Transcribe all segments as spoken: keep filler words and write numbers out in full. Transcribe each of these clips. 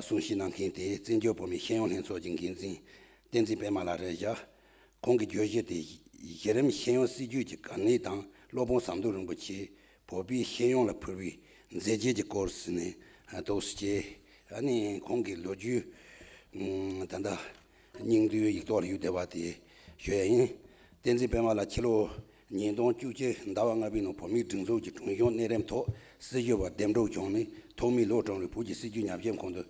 གསུང་བཤད་གནང་མཁན་དེ་བཙན་བྱོལ་བོད་མིའི་ཤེས་ཡོན་ལྷན་ཚོགས་ཀྱི་འགན་འཛིན་བསྟན་འཛིན་པད་མ་ལགས་རེད་བཞག་ཁོང་གི་བརྗོད་གཞི་དེ་གཞི་རིམ་ཤེས་ཡོན་སྲིད་བྱུས་ཀྱི་གལ་གནད་དང་སློབ་དཔོན་ཟམ་གདོང་རིན་པོ་ཆེས་བོད་པའི་ཤེས་ཡོན་ལ་ཕུལ་བའི་མཛད་རྗེས་ཀྱི་སྐོར་ཟེར་ནས་འདུག་སེ་བྱས། ཨ་ནི་ཁོང་གི་ལོ་རྒྱུས་ད་ལྟ་སྙིང་བསྡུས་ཡིག་ཐོག་ལ་ཡོད་བསྡད་པ་དེ་ཞུ་ཡ་ཡིན། བསྟན་འཛིན་པད་མ་ལགས་ཕྱི་ལོ་ཉིས་སྟོང་བཅུ་གཅིག་ཟླ་བ་ལྔ་པའི་ནང་བོད་མིའི་སྒྲིག་འཛུགས་ཀྱི་དྲུང་གཞོན་གནས་རིམ་ཐོག་སྲིད་བྱུས་པ་གདན་དྲངས་བྱུང་ནས་ཐོག་མའི་ལོ་གྲངས་རིང་བོད་ཀྱི་སྲིད་བྱུས་ཉམས་ཞིབ་ཁང་དུ་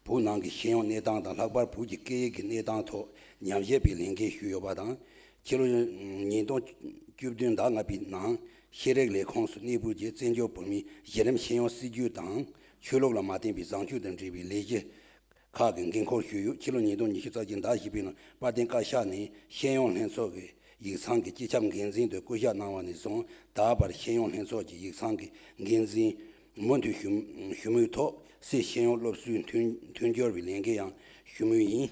བོད་ནང་གི་ཤེས་ཡོན་གནས་སྟངས་དང་ལྷག་པར་བོད་ཀྱི་སྐད་ཡིག་གི་གནས་སྟངས་ཐོག་ཉམས་ཞིབ་པའི་ལས་འགན་ཞུས་ཡོད་པ་དང་། ཕྱི་ལོ་ཉིས་སྟོང་བཅུ་བདུན་ཟླ་ལྔ་པའི་ནང་ཤེས་རིག་ལས་ཁུངས་སུ་གནས་སྤོས་ཀྱིས་བཙན་བྱོལ་བོད་མིའི་གཞི་རིམ་ཤེས་ཡོན་སྲིད་བྱུས་དང་ཆོས་ལུགས་ལ་མ་བརྟེན་པའི་བཟང་སྤྱོད་དང་འབྲེལ་བའི་ལས་གཞི་ཁག་གི་འགན་འཁུར་ཞུས་ཡོད། ཕྱི་ལོ་ཉིས་སྟོང་ཉི་ཤུ་རྩ་གཅིག་ཟླ་བཞི་པའི་ནང་དཔལ་ལྡན་བཀའ་ཤག་ནས་ཤེས་ཡོན་ལྷན་ཚོགས་ཀྱི་ཡིག་ཚང་གི་སྤྱི་ཁྱབ་འགན་འཛིན་དུ་བསྐོ་གཞག་གནང་བ་ནས་བཟུང་ད་བར་ཤེས་ཡོན་ལྷན་ཚོགས་ཀྱི་ཡིག་ཚང་གི་འགན་འཛིན་མུ་མཐུད་ཞུ་ཞུ་མུས་ཐོག་སྲིད་ཤེས་ཡོན་སློབ་གསོའི་མཐུན་མཐུན་སྦྱོར་བའི་ལས་འགན་ཡང་ཞུ་མུས་ཡིན།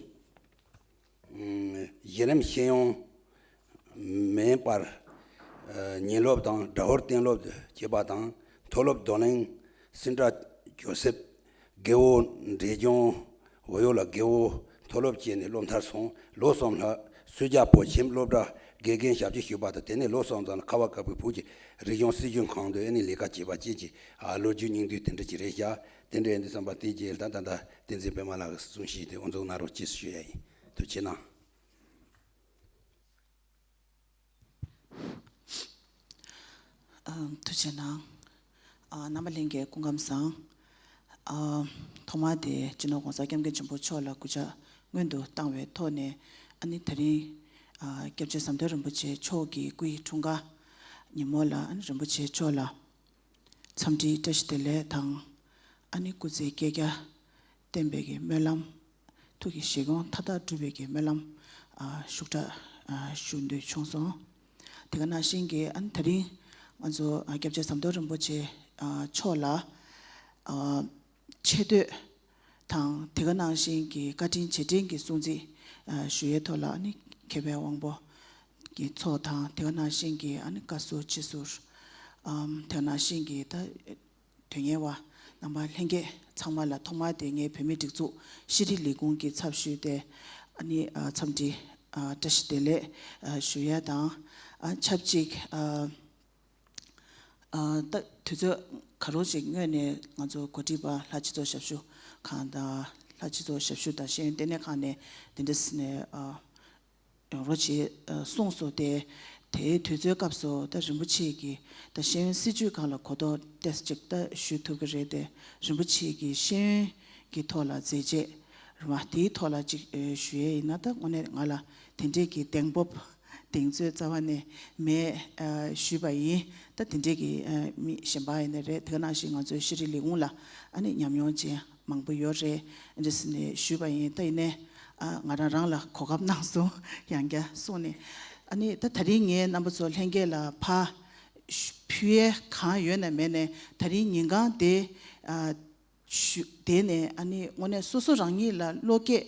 གཞི་རིམ་ཤེས་ཡོན་མིན་པར་ཉིན་སློབ་དང་སྒྲ་བོར་གཏན་སློབ་ཏུ་བྱེད་པ་དང་མཐོ་སློབ་རྡོར་གླིང་སིན་ཏྲ་ཇོ་སེབ་དགེ་འོས་འབྲས་ལྗོངས་འོ་ཡོ་ལ་དགེ་འོས་མཐོ་སློབ་བཅས་ནས་སློབ་མཐར་སོང་། ལོ་གསུམ་ལྷག་སུས་ཇཱ་བོད་ཁྱིམ་སློབ་གྲྭ་དགེ་རྒན་ཞབས་ཕྱི་ཞུས་པ་དང་དེ་ནས་ལོ་གསུམ་ཙམ་ལ་ཁ་བ་དཀར་པོའི་བོད་ཀྱི་རིག་གཞུང་སྲིད་གཞུང་ཁང་དུ་ཨ་ནི་ལས་ཀ་བྱས་པ་བཅས་ཀྱི་ལོ་རྒྱུས་སྙིང་བསྡུས་དེ་འདྲ་ཅིག་རེད་བཞག་དེ་འདྲ་ཡིན་དུས་ཙམ་པ་དེ་རྗེས་ལ་ད་ད་ལྟ་བསྟན་འཛིན་པད་མ་ལགས་ཀྱི་གསུང་བཤད་དེ་དབུ་འཛུགས་གནང་རོགས་ཅེས་ཞུ་ཡ་ཡིན། ཐུགས་རྗེ་གནང་། ཨ། ཐུགས་རྗེ་གནང་། ཨ། རྣམ་པ་ལྷན་རྒྱས་སྐུ་ཁམས་བཟང་། ཨ། ཐོག་མར་དེ་སྤྱི་ནོར་༸གོང་ས་༸སྐྱབས་མགོན་ཆེན་པོ་མཆོག་ལ་སྐུ་ཕྱག་སྔོན་དུ་བཏང་བའི་ཐོག་ནས་ཨ་ནི་ད་རིང་ཨ། སྐྱབས་རྗེ་ཟམ་གདོང་རིན་པོ་ཆེ་མཆོག་གི་སྐུ་ཡི་འཁྲུངས་སྐར་ཉིན་མོ་ལ་ཨ་ནི་རིན་པོ་ཆེ་མཆོག་ལ་འཚམས་འདྲིའི་བཀྲ་ཤིས་བདེ་ལེགས་དང་། ཨ་ནི་སྐུ་ཚེ་བསྐལ་བརྒྱར་བརྟན་པའི་གི་སྨོན་ལམ། ཐུགས་ཀྱི་བཞེད་དགོངས་མཐའ་དག་འགྲུབ་པའི་གི་སྨོན་ལམ། ཨ། ཤུགས་དྲག་ཨ། ཞུ་འདོད་བྱུང་སོང་། དེ་ག་ནང་བཞིན་གྱི་ཨ་ནི་ད་རིང་ང་ཚོ་ཨ། སྐྱབས་རྗེ་ཟམ་གདོང་རིན་པོ་ཆེ་ཨ། མཆོག་ལ་ཨ། ཆེ་བསྟོད་དང་དེ་ག་ནང་བཞིན་གྱི་བཀའ་དྲིན་རྗེས་དྲན་གྱི་སྲུང་བརྩི་ཨ། ཞུ་ཡའི་ཐོག་ལ་ཨ་ནི་མཁས་པའི་དབང་པོ་གི་ཚོགས་དང་དེ་ག་ནང་བཞིན་གྱི་ཨ་ནི་བཀའ་ཟུར་སྤྱི་ཟུར་ཨམ། དེ་ག་ནང་བཞིན་གྱི་ད་དོན་གཉེར་བ་རྣམ་པ་ལྷན་རྒྱས་ཚང་མ་ལ་ཐོག་མར་དེ་ངའི་བོད་མིའི་སྒྲིག་འཛུགས་ཤེས་རིག་ལས་ཁུངས་ཀྱི་ཚབ་ཞུས་ཏེ་ཨ་ནི་ཨ། འཚམས་འདྲི་ཨ། བཀྲ་ཤིས་བདེ་ལེགས་ཨ། ཞུ་ཡ་དང་ཨ། ཆབས་ཅིག་ཨ། ཨ། ད་དུས་ཚོད་ག་རོ་ཞིག་སྔོན་ནས་ང་ཚོ་འགོ་ཁྲིད་པ་ལྷ་སྤྱི་ཚོགས་ཞབས་ཞུ་ཁང་དང་ལྷ་སྤྱི་ཚོགས་ཞབས་ཞུ་དང་ཤེས་ཡོན་ལྟེ་གནས་ཁང་ནས་དེ་འདྲ་ཟེར་ནས་ཨ། ཡོང་རོགས་བྱེད་གསུངས་སོང་སྟེ། དེའི་དུས་ཚོད་སྐབས་སུ་ད་རིན་པོ་ཆེ་གིས་ད་ཤེས་ཡོན་སྲིད་བྱུས་སྒང་ལ་གོ་རྟོགས་ཏོག་ཙམ་ཅིག་ད་ཞུ་ཐུབ་ཀྱི་རེད་དེ། རིན་པོ་ཆེ་གིས་ཤེས་ཡོན་གྱི་ཐོག་ལ་མཛད་རྗེས་རེད་བ། དེའི་ཐོག་ལ་ཅིག་ཞུ་ཡས་ཡིན་ན་ད་དངོས་གནས་ང་ལ་དེ་འདྲས་ཀྱི་གདེང་སྤོབས་གདེང་ཚོད་རྩ་བ་ནས་མེད་ཞུས་པ་ཡིན། ད་དེ་འདྲས་ཀྱི་མི་གཞན་པ་ཡིན་ན་རེད། དེ་ག་ནང་བཞིན་ང་ཚོའི་ཤེས་རིག་ལས་ཁུངས་ལ་ཨ་ནི་ཉམས་མྱོང་ཅན་མང་པོ་ཡོད་རེད། འདི་འདྲ་ཟེར་ནས་ཞུས་པ་ཡིན། ད་ཡིན་ནའི་ཨ། ང་རང་རང་ལ་གོ་སྐབས་གནང་སོང་། ཡང་བསྐྱར་གསུངས་ནས། ཨ་ནི་ད་ད་རིང་ངས་རྣམ་པ་ཚོ་ལྷན་རྒྱས་ལ་ཕར་ཕུལ་ཡས་གང་ཡོད་ན་མེད་ནས་ད་རིང་ཉིན་གང་དེ་ཨ། ཞུ་དེ་ནས་ཨ་ནི་དངོས་གནས་སོ་སོ་རང་ཉིད་ལ་བློ་སྐྱེད་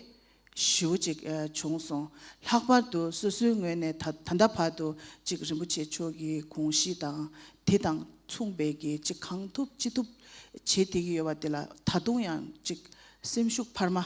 ཞེ་པོ་ཅིག་ཨ། བྱུང་སོང་། ལྷག་པར་དུ་སོ་སོའི་ངོས་ནས་ད་ད་ལྟ་བར་དུ་ཅིག་རིན་པོ་ཆེ་མཆོག་གི་དགོངས་གཞི་དང་དེ་དང་མཚུངས་པའི་གི་ཅིག་གང་ཐུབ་ཅི་ཐུབ་བྱེད་བསྡད་ཀྱི་ཡོད་པ་དེ་ལ་ད་དུང་ཡང་ཅིག་སེམས་ཤུགས་འཕར་མ་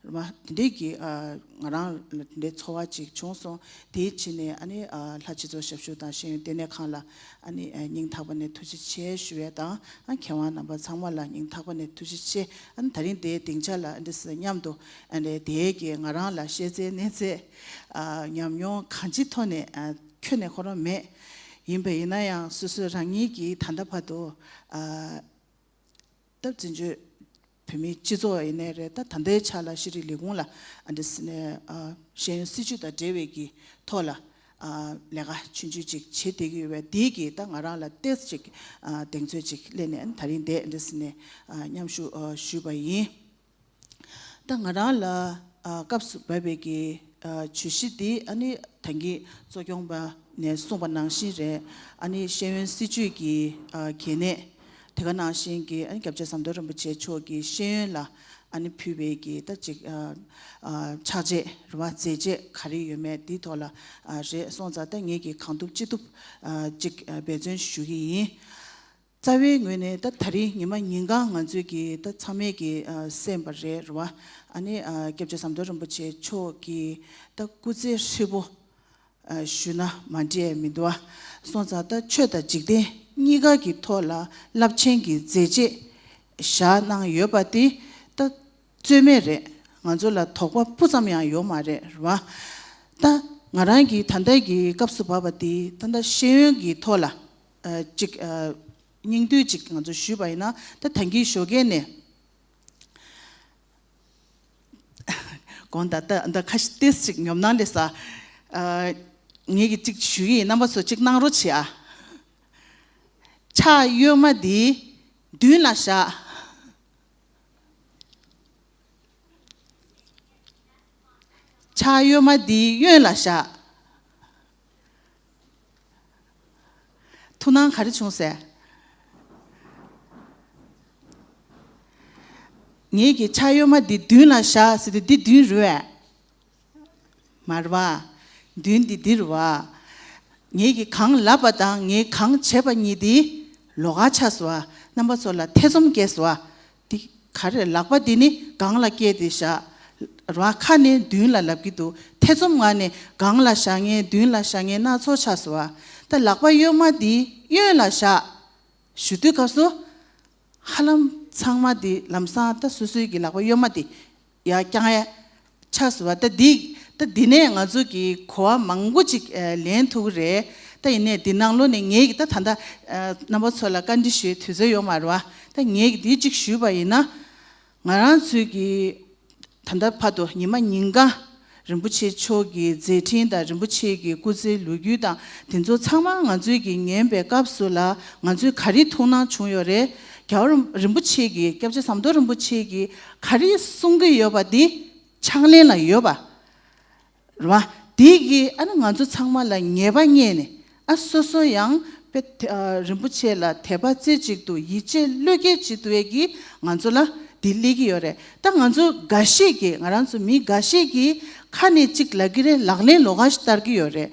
རེད་མ་དེ་འདྲའི་གི་ཨ། ང་རང་ལ་དེ་འདྲའི་ཚོར་བ་ཅིག་བྱུང་སོང་། དེའི་ཕྱི་ནས་ཨ་ནི་ཨ། ལྷ་སྤྱི་ཚོགས་ཞབས་ཞུ་དང་ཤེས་ཡོན་ལྟེ་གནས་ཁང་ལ་ཨ་ནི་ཨ། སྙིང་ཐག་པ་ནས་ཐུགས་རྗེ་ཆེ་ཞུ་ཡས་དང་། ཨ། མཁས་དབང་རྣམ་པ་ཚང་མ་ལ་སྙིང་ཐག་པ་ནས་ཐུགས་རྗེ་ཆེ། ཨ་ནི་ད་རིང་དེའི་སྡིངས་ཆ་ལ་འདི་སྲིད་མཉམ་དུ་ཨ་ནི་དེའི་གི་ང་རང་ལ་ཤེས་ཚད་གནས་ཚད་ཨ། ཉམས་མྱོང་གང་ཅིའི་ཐོག་ནས་ཨ། ཁྱོན་ནས་ཁོ་རང་མེད། ཡིན་པ་ཡིན་ན་ཡང་སོ་སོ་རང་ཉིད་ཀྱིས་ད་ལྟ་བར་དུ་ཨ། ད་བཙན་བྱོལ་བོད་མིའི་སྤྱི་ཚོགས་ཡིན་ནའི་རེད། ད་ད་ལྟའི་ཆ་ལ་ཤེས་རིག་ལས་ཁུངས་ལ་ཨ། འདི་སྲིད་ནས་ཨ། ཤེས་ཡོན་སྲིད་བྱུས་དང་འབྲེལ་བའི་གི་ཐོག་ལ་ཨ། ལས་ཀ་ཆུང་ཆུང་ཅིག་བྱེད་བསྡད་ཀྱི་ཡོད་པས། དེའི་གི་ད་ང་རང་ལ་ཏོག་ཙམ་ཅིག་ཨ། གདེང་ཚོད་ཅིག་སླེབས་ནས་ཨ། ད་རིང་འདི་འདི་སྲིད་ནས་ཨ། མཉམ་ཞུགས་ཨ། ཞུས་པ་ཡིན། ད་ང་རང་ལ་ཨ། སྐབས་སུ་བབས་པའི་གི་ཨ། བརྗོད་གཞི་འདི་ཨ་ནི་ད་གིན་གཙོ་སྐྱོང་པ་ནས་གསུངས་པ་ནང་བཞིན་རེད། ཨ་ནི་ཤེས་ཡོན་སྲིད་བྱུས་ཀྱི་ཨ། གལ་གནད། དེ་ག་ནང་བཞིན་གྱི་ཨ་ནི་སྐྱབས་རྗེ་ཟམ་གདོང་རིན་པོ་ཆེ་མཆོག་གིས་ཤེས་ཡོན་ལ་ཨ་ནི་ཕུལ་བའི་གི་ད་ཅིག་ཨ། ཨ། ཕྱག་རྗེས་རེད་བ། མཛད་རྗེས་ག་རེ་ཡོད་མེད་འདིའི་ཐོག་ལ་ཨ། རེད། སོང་ཙང་ད་ངེད་ཀྱིས་གང་ཐུབ་ཅི་ཐུབ་ཨ། ཅིག་ཨ། འབད་བརྩོན་ཞུ་གི་ཡིན། རྩ་བའི་ངོས་ནས་ད་ད་རིང་ཉི་མ་ཉིན་གང་ང་ཚོས་ཀྱི་ད་ཚང་མས་ཀྱི་ཨ་གསན་པ་རེད་རེད་བ། ཨ་ནི་ཨ་སྐྱབས་རྗེ་ཟམ་གདོང་རིན་པོ་ཆེ་མཆོག་གི་ད་སྐུ་ཚེ་ཧྲིལ་པོ་ཨ་ཞུས་ན་མ་འགྲིག་མི་འདུག་བ། སོང་ཙང་ད་ཆོས་དང་འཇིག་རྟེན་གཉིས་ཀ་གི་ཐོག་ལ་རླབས་ཆེན་གྱི་མཛད་རྗེས་བཞག་གནང་ཡོད་པ་དེ་ད་རྩོད་མེད་རེད། ང་ཚོ་ལ་དོགས་པ་སྤུ་ཙམ་ཡང་ཡོད་མ་རེད་རེད་བ། ད་ང་རང་གིས་ད་ལྟ་གི་སྐབས་སུ་བབས་པ་དེ་ད་ལྟ་ཤེས་ཡོན་གྱི་ཐོག་ལ་ཨ་ཅིག་ཨ་སྙིང་བསྡུས་ཅིག་ང་ཚོ་ཞུས་པ་ཡིན་ན། ད་ད་གིན་ཞོགས་ཀས་ནས་དགོངས་དག་ད་ད་ཁ་ཤས་ཏོག་ཙམ་ཉོབ་སྣང་སླེབས་ས། ཨ་ངེད་ཀྱིས་ཅིག་ཞུ་གི་ཡིན། རྣམ་པ་ཚོ་ཅིག་གནང་རོགས་བྱེད་ཨ། ཕྱག་གཡོན་མ་འདི་མདུན་ལ་བཞག་ཕྱག་གཡོན་མ་འདི་གཡོན་ལ་བཞག་ཐུགས་སྣང་ག་རེ་བྱུང་ཟེར། ངེད་ཀྱིས་ཕྱག་གཡོན་མ་འདི་མདུན་ལ་བཞག་ཟེར་དུས་འདི་མདུན་རེད་བས། མ་རེད་བ། མདུན་འདི་འདི་རེད་བ། ངེད་ཀྱིས་གང་ལབ་པ་དང་ངས་གང་བྱས་པ་གཉིས་འདི་ལོགས་ཀ་ཆགས་སོང་བ། རྣམ་པ་ཚོ་ལ་ཐེ་ཚོམ་སྐྱེས་སོང་བ། འདི་ག་རེ་ལག་པ་འདི་ནི་སྒང་ལ་བཀལ་ཏེ་བཞག་ར། ཁ་ནས་མདུན་ལ་ལབ་ཀྱི་འདུག་ཐེ་ཚོམ་ངང་ནས་སྒང་ལ་བཞག་མཁན་མདུན་ལ་བཞག་མཁན་སྣ་ཚོགས་ཆགས་སོང་བ། ད་ལག་པ་གཡོན་མ་འདི་གཡོན་ལ་བཞག་ཞུ་དུས་སྐབས་སུ། ཧ་ལམ་ཚང་མ་འདི་ལམ་སང་ད་སོ་སོའི་གི་ལག་པ་གཡོན་མ་འདི་ཡར་བརྐྱང་ཡ་ཆགས་སོང་བ། ད་འདི་ད་འདི་ནས་ང་ཚོ་གི་གོ་བ་མང་པོ་ཅིག་ཨ་ལེན་ཐུབ་ཀྱི་རེད། ད་ཡིན་ནའི་འདི་ནང་ལོགས་ནས་ངེད་ཀྱིས་ད་ད་ལྟ་ཨ་རྣམ་པ་ཚོ་ལ་བཀའ་འདྲི་ཞུའི་དུས་ཚོད་ཡོད་མ་རེད་བ། ད་ངེད་ཀྱིས་འདི་གཅིག་ཞུས་པ་ཡིན་ན། ང་རང་ཚོའི་གི་ད་ལྟ་བར་དུ་ཉི་མ་ཉིན་གང་རིན་པོ་ཆེ་མཆོག་གི་མཛད་འཕྲིན་དང་རིན་པོ་ཆེ་གི་སྐུ་ཚེའི་ལོ་རྒྱུས་དང་དེ་ཚོ་ཚང་མ་ང་ཚོའི་གི་ཉན་པའི་སྐབས་སུ་ལ་ང་ཚོས་ག་རེ་ཐུགས་སྣང་བྱུང་ཡོད་རེད། རྒྱལ་བ་རིན་པོ་ཆེ་གི་སྐྱབས་རྗེ་ཟམ་གདོང་རིན་པོ་ཆེ་གི་ག་རེ་གསུང་གི་ཡོད་པ་འདི་ཕྱག་ལེན་ལ་ཡོད་པ། རེད་བ། དེ་གིས་ཨ་ནི་ང་ཚོ་ཚང་མ་ལ་ངེས་པ་རྙེད་ནས་ཨ་སོ་སོ་ཡང་དཔེ་དེ་ཨ་རིན་པོ་ཆེ་ལ་དད་པ་རྩེ་གཅིག་ཏུ་ཡིད་ཆེས་བློས་འགེལ་བྱེད་ཐུབ་ཡས་ཀྱི་ང་ཚོ་ལ་འདི་སླེབས་ཀྱི་ཡོད་རེད། ད་ང་ཚོ་འགའ་ཤས་ཀྱིས་ང་རང་ཚོ་མི་འགའ་ཤས་ཀྱིས་ཁ་ནས་གཅིག་ལབ་ཀྱི་རེད། ལག་ལེན་ལོགས་ཀ་ཞིག་བསྟར་གྱི་ཡོད་རེད།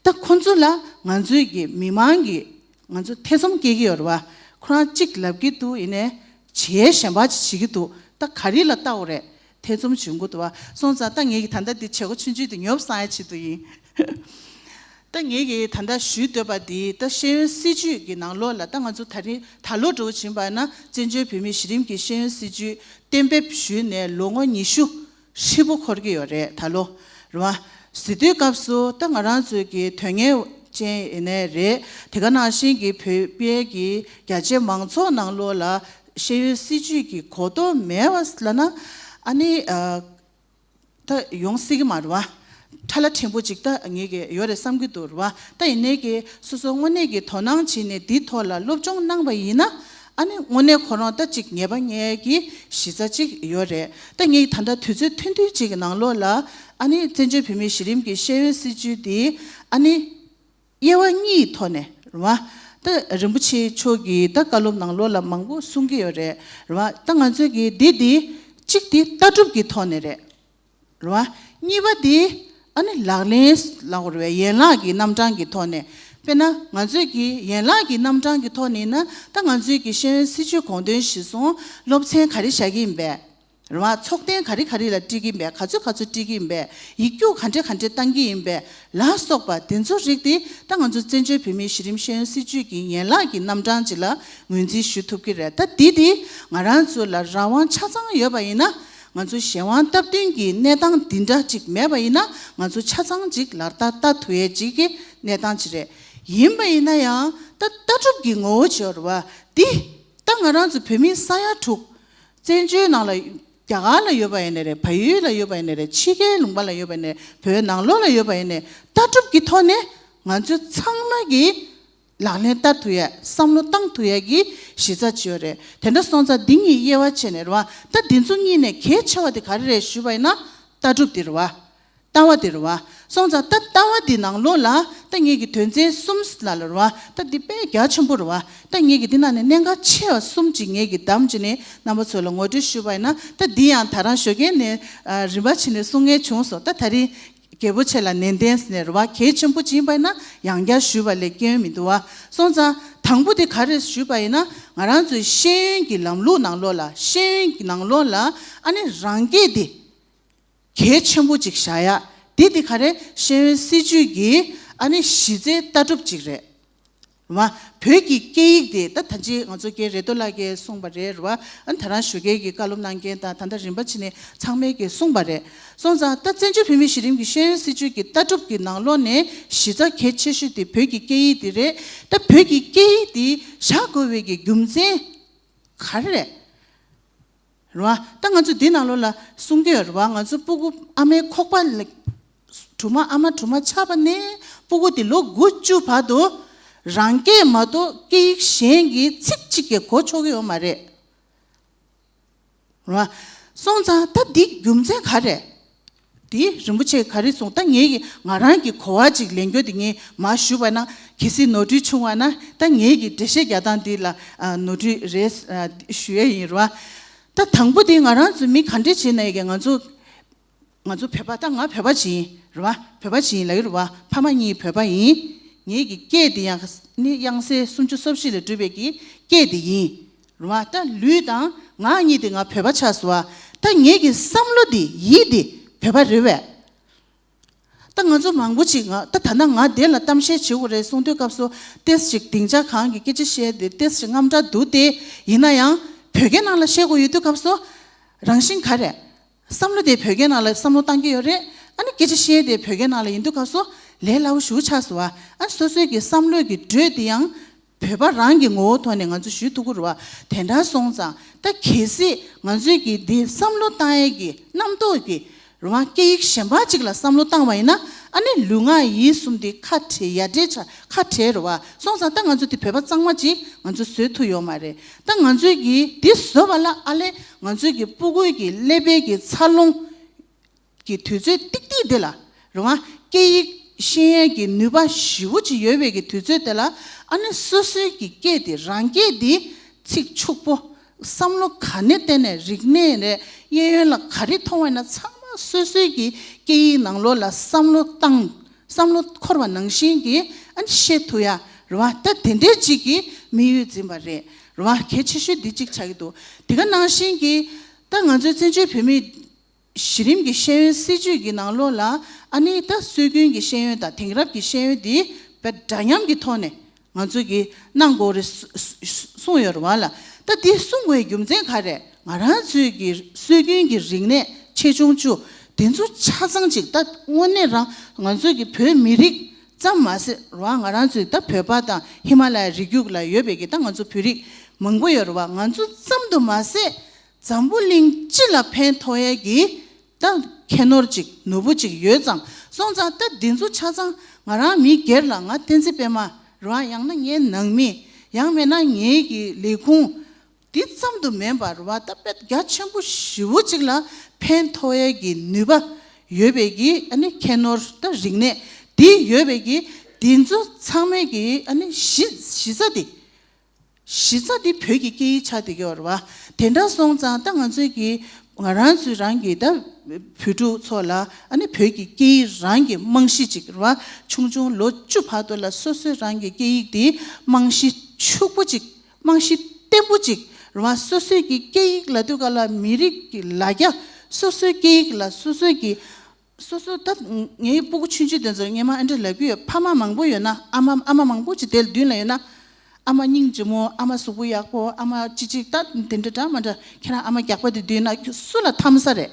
ད་ཁོ་ཚོ་ལ་ང་ཚོའི་གི་མི་མང་གིས་ང་ཚོ་ཐེ་ཚོམ་སྐྱེ་གི་ཡོད་རེད་བ། ཁོ་རང་གཅིག་ལབ་ཀྱི་འདུག་ཡིན་ནའི་བྱེད་གཞན་པ་ཅིག་བྱེད་ཀྱི་འདུག་ད་ག་རེ་ལ་ལྟ་དགོས་རེད། ཐེ་ཚོམ་བྱུང་གི་འདུག་བ། སོང་ཙང་ད་ངེད་ཀྱི་ད་ལྟ་འདི་བྱེད་སྒོ་ཆུང་ཆུང་དེ་ཉོབ་སང་ཡ་ཆེད་དུ་ཡིན། ད་ངེད་ཀྱིས་ད་ལྟ་ཞུས་འདོད་པ་འདི་ད་ཤེས་ཡོན་སྲིད་བྱུས་ཀྱི་ནང་ལོགས་ལ་ད་ང་ཚོ་ད་རིང་ད་ལོ་འགྲོ་བཞིན་པ་ན་བཙན་བྱོལ་བོད་མིའི་གཞི་རིམ་གྱི་ཤེས་ཡོན་སྲིད་བྱུས་གཏན་འབེབས་ཞུས་ནས་ལོ་ངོ་ཉི་ཤུ་ཧྲིལ་པོ་འཁོར་གྱི་ཡོད་རེད་ད་ལོ། རེད་བ། ཟེར་དུས་སྐབས་སུ་ད་ང་རང་ཚོའི་གི་དོན་གཉེར་ཅན་ཡིན་ནའི་རེད། དེ་ག་ནང་བཞིན་གྱི་བོད་པའི་གི་རྒྱ་ཆེ་མང་ཚོགས་ནང་ལོགས་ལ་ཤེས་ཡོན་སྲིད་བྱུས་ཀྱི་གོ་རྟོགས་མེད་པ་ལབ་ན་ཨ་ནི་ཨ་ད་ཡོང་སྲིད་ཀྱི་མ་རེད་བ། ཁྲ་ལ་ཕྲན་བུ་ཅིག་ད་ངེད་ཀྱི་ཡོད་རེད་བསམ་གྱི་འདུག་རེད་བ། ད་ཡིན་ནའི་གི་སོ་སོ་དངོས་གནས་ཀྱི་དོ་སྣང་བྱས་ནས་འདི་ཐོག་ལ་སློབ་སྦྱོང་གནང་པ་ཡིན་ན་ཨ་ནི་དངོས་གནས་ཁོ་རང་ད་ཅིག་ངེས་པ་རྙེད་ཀྱི་གཞི་རྩ་ཅིག་ཡོད་རེད། ད་ངེད་ཀྱི་ད་ལྟ་དུས་ཚོད་ཐུང་ཐུང་ཅིག་གི་ནང་ལོགས་ལ་ཨ་ནི་བཙན་བྱོལ་བོད་མིའི་གཞི་རིམ་གྱི་ཤེས་ཡོན་སྲིད་བྱུས་འདི་ཨ་ནི་དབྱེ་བ་གཉིས་ཐོག་ནས་རེད་བ། ད་རིན་པོ་ཆེ་མཆོག་གིས་ད་བཀའ་སློབ་ནང་ལོགས་ལ་མང་པོ་གསུང་གི་ཡོད་རེད་རེད་བ། ད་ང་ཚོས་ཀྱི་འདི་འདི་གཅིག་འདི་ལྟ་གྲུབ་ཀྱི་ཐོག་ནས་རེད། རེད་བ། གཉིས་པ་དེ་ཨ་ནི་ལག་ལེན་ལབ་དགོས་རེད་བས། ཡན་ལག་གི་རྣམ་གྲངས་ཀྱི་ཐོག་ནས། དཔེར་ན་ང་ཚོས་ཀྱི་ཡན་ལག་གི་རྣམ་གྲངས་ཀྱི་ཐོག་ནས་ཡིན་ན་ད་ང་ཚོས་ཀྱི་ཤེས་ཡོན་སྲིད་བྱུས་དགོངས་དོན་གཞིར་བཟུང་སློབ་ཚན་ག་རེ་བཞག་གི་ཡིན་པས། རེད་བ། ཚོགས་ཐེངས་ག་རེ་ག་རེ་ལ་སྤྲད་ཀྱི་ཡིན་པས། ག་ཚོད་ག་ཚོད་སྤྲད་ཀྱི་ཡིན་པས། ཡིག་རྒྱུགས་ག་འདྲས་ག་འདྲས་བཏང་གི་ཡིན་པས་ལ་སོགས་པ་དེ་ཚོ་རིགས་དེ་ད་ང་ཚོ་བཙན་བྱོལ་བོད་མིའི་གཞི་རིམ་ཤེས་ཡོན་སྲིད་བྱུས་ཀྱི་ཡན་ལག་གི་རྣམ་གྲངས་ཅིག་ལ་ངོས་འཛིན་ཞུ་ཐུབ་ཀྱི་རེད། ད་འདི་དེ་ང་རང་ཚོ་ལ་རང་དབང་ཆ་ཚང་ཡོད་པ་ཡིན་ན། ང་ཚོ་གཞན་དབང་སྟབས་བསྟུན་གྱི་གནས་སྟངས་འདི་འདྲ་ཅིག་མེད་པ་ཡིན་ན་ང་ཚོ་ཆ་ཚང་ཅིག་ལག་བསྟར་བསྟར་ཐུབ་ཡས་ཅིག་གི་གནས་སྟངས་ཅིག་རེད། ཡིན་པ་ཡིན་ན་ཡང་ད་ལྟ་གྲུབ་ཀྱི་ངོ་བོ་ཅིག་ཡོད་རེད་བ། འདི་ད་ང་རང་ཚོ་བོད་མི་ས་ཡ་དྲུག་བཙན་བྱོལ་ནང་ལ་རྒྱ་གར་ལ་ཡོད་པ་ཡིན་ནའི་རེད། བལ་ཡུལ་ལ་ཡོད་པ་ཡིན་ནའི་རེད། ཕྱི་རྒྱལ་ལུང་པ་ལ་ཡོད་པ་ཡིན་ནའི་རེད། བོད་ནང་ལོགས་ལ་ཡོད་པ་ཡིན་ནའི་ལྟ་གྲུབ་ཀྱི་ཐོག་ནས་ང་ཚོ་ཚང་མ་གིས་ལག་ལེན་བསྟར་ཐུབ་ཡ། བསམ་བློ་བཏང་ཐུབ་ཡ་གི་གཞི་རྩ་ཅིག་ཡོད་རེད། དེ་འདྲ་སོང་ཙང་འདི་གཉིས་དབྱེ་བ་ཕྱེ་ནས་རེད་བ། ད་འདི་ཚོ་གཉིས་ནས་གལ་ཆེ་བ་དེ་ག་རེ་རེད་ཞུས་པ་ཡིན་ན་ལྟ་གྲུབ་དེ་རེད་བ། ལྟ་བ་དེ་རེད་བ། སོང་ཙང་ད་ལྟ་བ་འདི་ནང་ལོགས་ལ་ད་ངེད་ཀྱི་དོན་ཚན་གསུམ་ལ་ལ་རེད་བ། ད་འདི་དཔེ་རྒྱ་ཆེན་པོ་རེད་བ། ད་ངེད་ཀྱི་འདི་ནང་ནས་གནད་འགག་ཆེ་བ་གསུམ་ཅིག་ངེད་ཀྱི་བདམས་བྱས་ནས་རྣམ་པ་ཚོ་ལ་ངོ་སྤྲོད་ཞུས་པ་ཡིན་ན། ད་འདི་ཡང་ད་རང་ཞོགས་ཀས་ནས་ཨ་རིམ་པ་བྱས་ནས་གསུང་མཁན་བྱུང་སོང་། ད་ད་རིང་། རྒྱལ་པོ་ཆེ་ལ་ནན་ཏན་ཟེར་ནས་རེད་བ། གལ་ཆེན་པོ་ཅིག་ཡིན་པ་ཡིན་ན་ཡང་བསྐྱར་ཞུས་པ་ལས་སྐྱོན་མི་འདུག་བ། སོང་ཙང་དང་པོ་དེ་ག་རེ་ཞུས་པ་ཡིན་ན། ང་རང་ཚོའི་ཤེས་ཡོན་གྱི་ལམ་ལུགས་ནང་ལོགས་ལ། ཤེས་ཡོན་གྱི་ནང་ལོགས་ལ་ཨ་ནི་རང་སྐད་དེ་གལ་ཆེན་པོ་ཅིག་བཞག་ཡ། དེ་དེ་ག་རེ། ཤེས་ཡོན་སྲིད་བྱུས་ཀྱི་ཨ་ནི་གཞི་རྩའི་ལྟ་གྲུབ་ཅིག་རེད། རེད་བ། བོད་ཀྱི་སྐད་ཡིག་དེ་ད་ད་ཅི་ང་ཚོ་རྒན་རེ་ཏོ་ལགས་ཀྱིས་གསུངས་པ་རེད། རེད་བ། ཨ་ནི་ད་རང་ཞོགས་ཀས་ཀྱི་བཀའ་སློབ་གནང་མཁན་དང་ད་ལྟ་རིམ་པ་བྱས་ནས་ཚང་མས་ཀྱིས་གསུངས་པ་རེད། སོང་ཙང་ད་བཙན་བྱོལ་བོད་མིའི་གཞི་རིམ་གྱི་ཤེས་ཡོན་སྲིད་བྱུས་ཀྱི་ལྟ་གྲུབ་ཀྱི་ནང་ལོགས་ནས་གཞི་རྩ་གལ་ཆེ་ཤོས་དེ་བོད་ཀྱི་སྐད་ཡིག་དེ་རེད། ད་བོད་ཀྱི་སྐད་ཡིག་དེ་བཞག་དགོས་པའི་གི་རྒྱུ་མཚན་ག་རེ་རེད། རེད་བ། ད་ང་ཚོ་འདི་ནང་ལོགས་ལ་གསུང་གི་ཡོད་རེད་བ། ང་ཚོ་སྤུ་གུ་ཨ་མའི་ཁོག་པ་ལ་གྲོངས་མ། ཨ་མ་གྲོངས་མ་ཆགས་པ་ནས་སྤུ་གུ་དེ་ལོ་དགུ་བཅུ་བར་དུ་རང་སྐད་མ་གཏོགས་སྐད་ཡིག་གཞན་གྱི་ཚིག་གཅིག་ཀྱང་གོ་ཆོག་གི་ཡོད་མ་རེད། རེད་བ། སོང་ཙང་ད་འདི་རྒྱུ་མཚན་ག་རེ། དེ་རིན་པོ་ཆེས་ག་རེ་གསུངས། ད་ངེད་ཀྱི་ང་རང་གི་གོ་བ་ཅིག་ལེན་རྒྱུ་དེ་ངས་མར་ཞུས་པ་ན་གལ་སྲིད་ནོར་འཁྲུལ་བྱུང་བ་ན་ད་ངེད་ཀྱི་འགྲེལ་བཤད་རྒྱག་སྟངས་འདི་ལ་ཨ་ནོར་འཁྲུལ་རེད། ཨ་ཞུ་ཡས་ཡིན། རེད་བ། ད་དང་པོ་དེ་ང་རང་ཚོ་མི་ག་འདྲས་བྱས་ན་ཡི་གེ་ང་ཚོ་ང་ཚོ་བོད་པ། ད་ང་བོད་པ་ཅིག་ཡིན། རེད་བ། བོད་པ་ཅིག་ཡིན་ལབ་ཀྱི་རེད་བ། ཕ་མ་གཉིས་བོད་པ་ཡིན། ངེད་ཀྱི་སྐད་དེ་ཡང་ནི་དབྱངས་གསལ་སུམ་ཅུ་སོ་བཞི་ལས་གྲུབ་པའི་གི་སྐད་དེ་ཡིན། རེད་བ། ད་ལུས་དང་ངག་གཉིས་དེ་ང་བོད་པ་ཆགས་སོང་བ། ད་ངེད་ཀྱི་བསམ་བློ་དེ་ཡིད་དེ་བོད་པ་རེད་བས། ད་ང་ཚོ་མང་པོ་ཅིག་ང་ད་ད་ལྟ་ང་དེ་ལ་གཏམ་བཤད་བྱེད་དགོས་རེད་གསུང་དུས་སྐབས་སུ་ཏོག་ཙམ་ཅིག་སྡིངས་ཆ་གང་གི་སྐད་ཆ་བཤད་དེ་ཏོག་ཙམ་ཅིག་དངངས་སྐྲག་འདུག་སྟེ། ཡིན་ན་ཡང་བོད་སྐད་ནང་ལ་བཤད་དགོས་ཡོད་དུས་སྐབས་སུ་རང་བཞིན་ག་རེ། བསམ་བློ་དེ་བོད་སྐད་ནང་ལ་བསམ་བློ་བཏང་གི་ཡོད་རེད། ཨ་ནི་སྐད་ཆ་བཤད་དེ་བོད་སྐད་ནང་ལ་ཡིན་དུས་སྐབས་སུ་ལས་སླ་བོ་ཞེ་པོ་ཆགས་སོང་བ། ཨ་ནི་སོ་སོའི་གི་བསམ་བློའི་གི་འགྲོས་དེ་ཡང་བོད་པ་རང་གི་ངོ་བོ་ཐོག་ནས་ང་ཚོ་ཞུ་ཐུབ་ཀྱི་རེད་བ། དེ་འདྲ་སོང་ཙང་ད་གལ་སྲིད་ང་ཚོའི་གི་འདི་བསམ་བློ་བཏང་ཡས་ཀྱི་རྣམ་རྟོག་གི་རེད་བ། སྐད་ཡིག་གཞན་པ་ཅིག་ལ་བསམ་བློ་བཏང་བ་ཡིན་ན་ཨ་ནི་ལུས་ངག་ཡིད་གསུམ་དེ་ཁ་བྲལ་ཡ་བྲལ་ཆ་ཁ་བྲལ་རེད་བ། སོང་ཙང་ད་ང་ཚོ་དེ་བོད་པ་གཙང་མ་ཅིག་ང་ཚོ་བཟོས་ཐུབ་ཡོད་མ་རེད། ད་ང་ཚོའི་གི་འདི་བཟོ་བ་ལ་ཨ་ལས་ང་ཚོའི་གི་སྤུ་གུའི་གི་ཀླད་པའི་གི་འཚར་ལོངས་ཀྱི་དུས་ཚོད་ཏིག་ཏིག་དེ་ལ་རེད་བ། སྐད་ཡིག་ཤེས་ཡས་ཀྱི་ནུས་པ་ཞེ་པོ་ཅིག་ཡོད་པའི་གི་དུས་ཚོད་དེ་ལ་ཨ་ནི་སོ་སོའི་གི་སྐད་དེ་རང་སྐད་དེ་ཚིག་ཕྱུག་པོ། བསམ་བློ་ག་ནས་བཏོན་ནས་རིག་གནས་རེད། གཡས་གཡོན་ལ་ག་རེ་མཐོང་བ་ཡིན་ན་ཚང་མ་སོ་སོའི་གི་སྐད་ཡིག་ནང་ལོགས་ལ་བསམ་བློ་བཏང་། བསམ་བློ་འཁོར་བ་ནང་བཞིན་གྱི་ཨ་ནི་བཤད་ཐུབ་ཡ་རེད་བ། ད་དེ་འདྲའི་ཅིག་གི་དམིགས་ཡུལ་འཛིན་པ་རེད། རེད་བ། གལ་ཆེ་ཤོས་འདི་གཅིག་ཆགས་ཀྱི་འདུག་དེ་ག་ནང་བཞིན་གྱི་ད་ང་ཚོའི་བཙན་བྱོལ་བོད་མིའི་གཞི་རིམ་གྱི་ཤེས་ཡོན་སྲིད་བྱུས་ཀྱི་ནང་ལོགས་ལ་ཨ་ནི་ད་སྲོལ་རྒྱུན་གྱི་ཤེས་ཡོན་དང་དེང་རབས་ཀྱི་ཤེས་ཡོན་འདི་དཔེ་འདྲ་མཉམ་གྱི་ཐོག་ནས་ང་ཚོ་གིས་གནང་དགོས་རེད་གསུ་གསུ་གསུངས་ཡོད་རེད་བ་ལ། ད་འདི་གསུང་དགོས་རྒྱུ་མཚན་ག་རེ། ང་རང་ཚོའི་གི་སྲོལ་རྒྱུན་གྱི་རིག་གནས་ཆེ་ཆུང་བཅུ་འདི་ཚོ་ཆ་ཚང་ཅིག་ད་དངོས་གནས་རང་ང་ཚོའི་གི་བོད་མི་རིགས་ཙམ་མ་ཟད་རེད་བ། ང་རང་ཚོའི་ད་བོད་པ་དང་ཧི་མ་ལ་ཡའི་རི་རྒྱུད་ལ་ཡོད་པའི་གི་ད་ང་ཚོ་བོད་རིགས་མང་པོ་ཡོད་རེད་བ། ང་ཚོ་ཙམ་དུ་མ་ཟད་འཛམ་བུ་གླིང་སྤྱི་ལ་ཕན་ཐོགས་ཡས་ཀྱི་ད་ཁྱད་ནོར་ཅིག་ནོར་བུ་ཅིག་ཡོད་ཙང་སོང་ཙང་ད་འདི་ཚོ་ཆ་ཚང་ང་རང་མི་སྒེར་ལ་ང་བསྟན་འཛིན་པད་མ་རེད་བ། ཡང་ན་ངའི་ནང་མི། ཡང་མིན་ན་ངའི་གི་ལས་ཁུངས། འདི་ཙམ་དུ་མིན་པར་རེད་བ། ད་དཔེ་རྒྱ་ཆེན་པོ་ཞེ་པོ་ཅིག་ལ་ཕན་ཐོགས་ཡས་ཀྱི་ནུས་པ་ཡོད་པའི་གི་ཨ་ནི་ཁྱད་ནོར་ད་རིག་གནས་འདི་ཡོད་པའི་གི་འདི་ཚོ་ཚང་མའི་གི་ཨ་ནི་གཞི་གཞི་རྩ་འདི། གཞི་རྩ་འདི་བོད་ཀྱི་སྐད་ཡིག་ཆགས་བསྡད་ཀྱི་ཡོད་རེད་བ། དེ་འདྲ་སོང་ཙང་ད་ང་ཚོའི་གི་ང་རང་ཚོའི་རང་གི་ད་བོད་ཕྲུག་ཚོ་ལ་ཨ་ནི་བོད་ཀྱི་སྐད་ཡིག་རང་གི་རྨང་གཞི་ཅིག་རེད་བ། ཆུང་ཆུང་ལོ་བཅུ་བར་དུ་ལ་སོ་སོའི་རང་གི་སྐད་ཡིག་འདི་རྨང་གཞི་ཕྱུག་པོ་ཅིག་རྨང་གཞི་བརྟན་པོ་ཅིག་རེད་བ། སོ་སོའི་གི་སྐད་ཡིག་ལབ་དུས་ག་ལ་མི་རིགས་ཀྱི་ལ་རྒྱ། སོ་སོའི་སྐད་ཡིག་ལ་སོ་སོའི་གི་སོ་སོ་ད་ངའི་སྤུ་གུ་ཆུང་ཆུང་དེ་ཚོ་ངས་མ་ཨ་འདྲ་ལབ་ཀྱི་ཡོད། ཕ་མ་མང་པོ་ཡོད་ན་ཨ་མ་ཨ་མ་མང་པོ་ཅིག་དེ་མདུན་ལ་ཡོད་ན། ཨ་མ་སྙིང་རྗེ་མོ། ཨ་མ་གཟུགས་པོ་ཡག་པོ། ཨ་མ་ཅི་ཅིག་ད་དེ་འདྲ་འདྲ་མ་འདྲ། ཁྱེད་རང་ཨ་མ་རྒྱགས་པ་དེ་མདུན་ན་སུ་ལ་འཐམ་ས་རེད།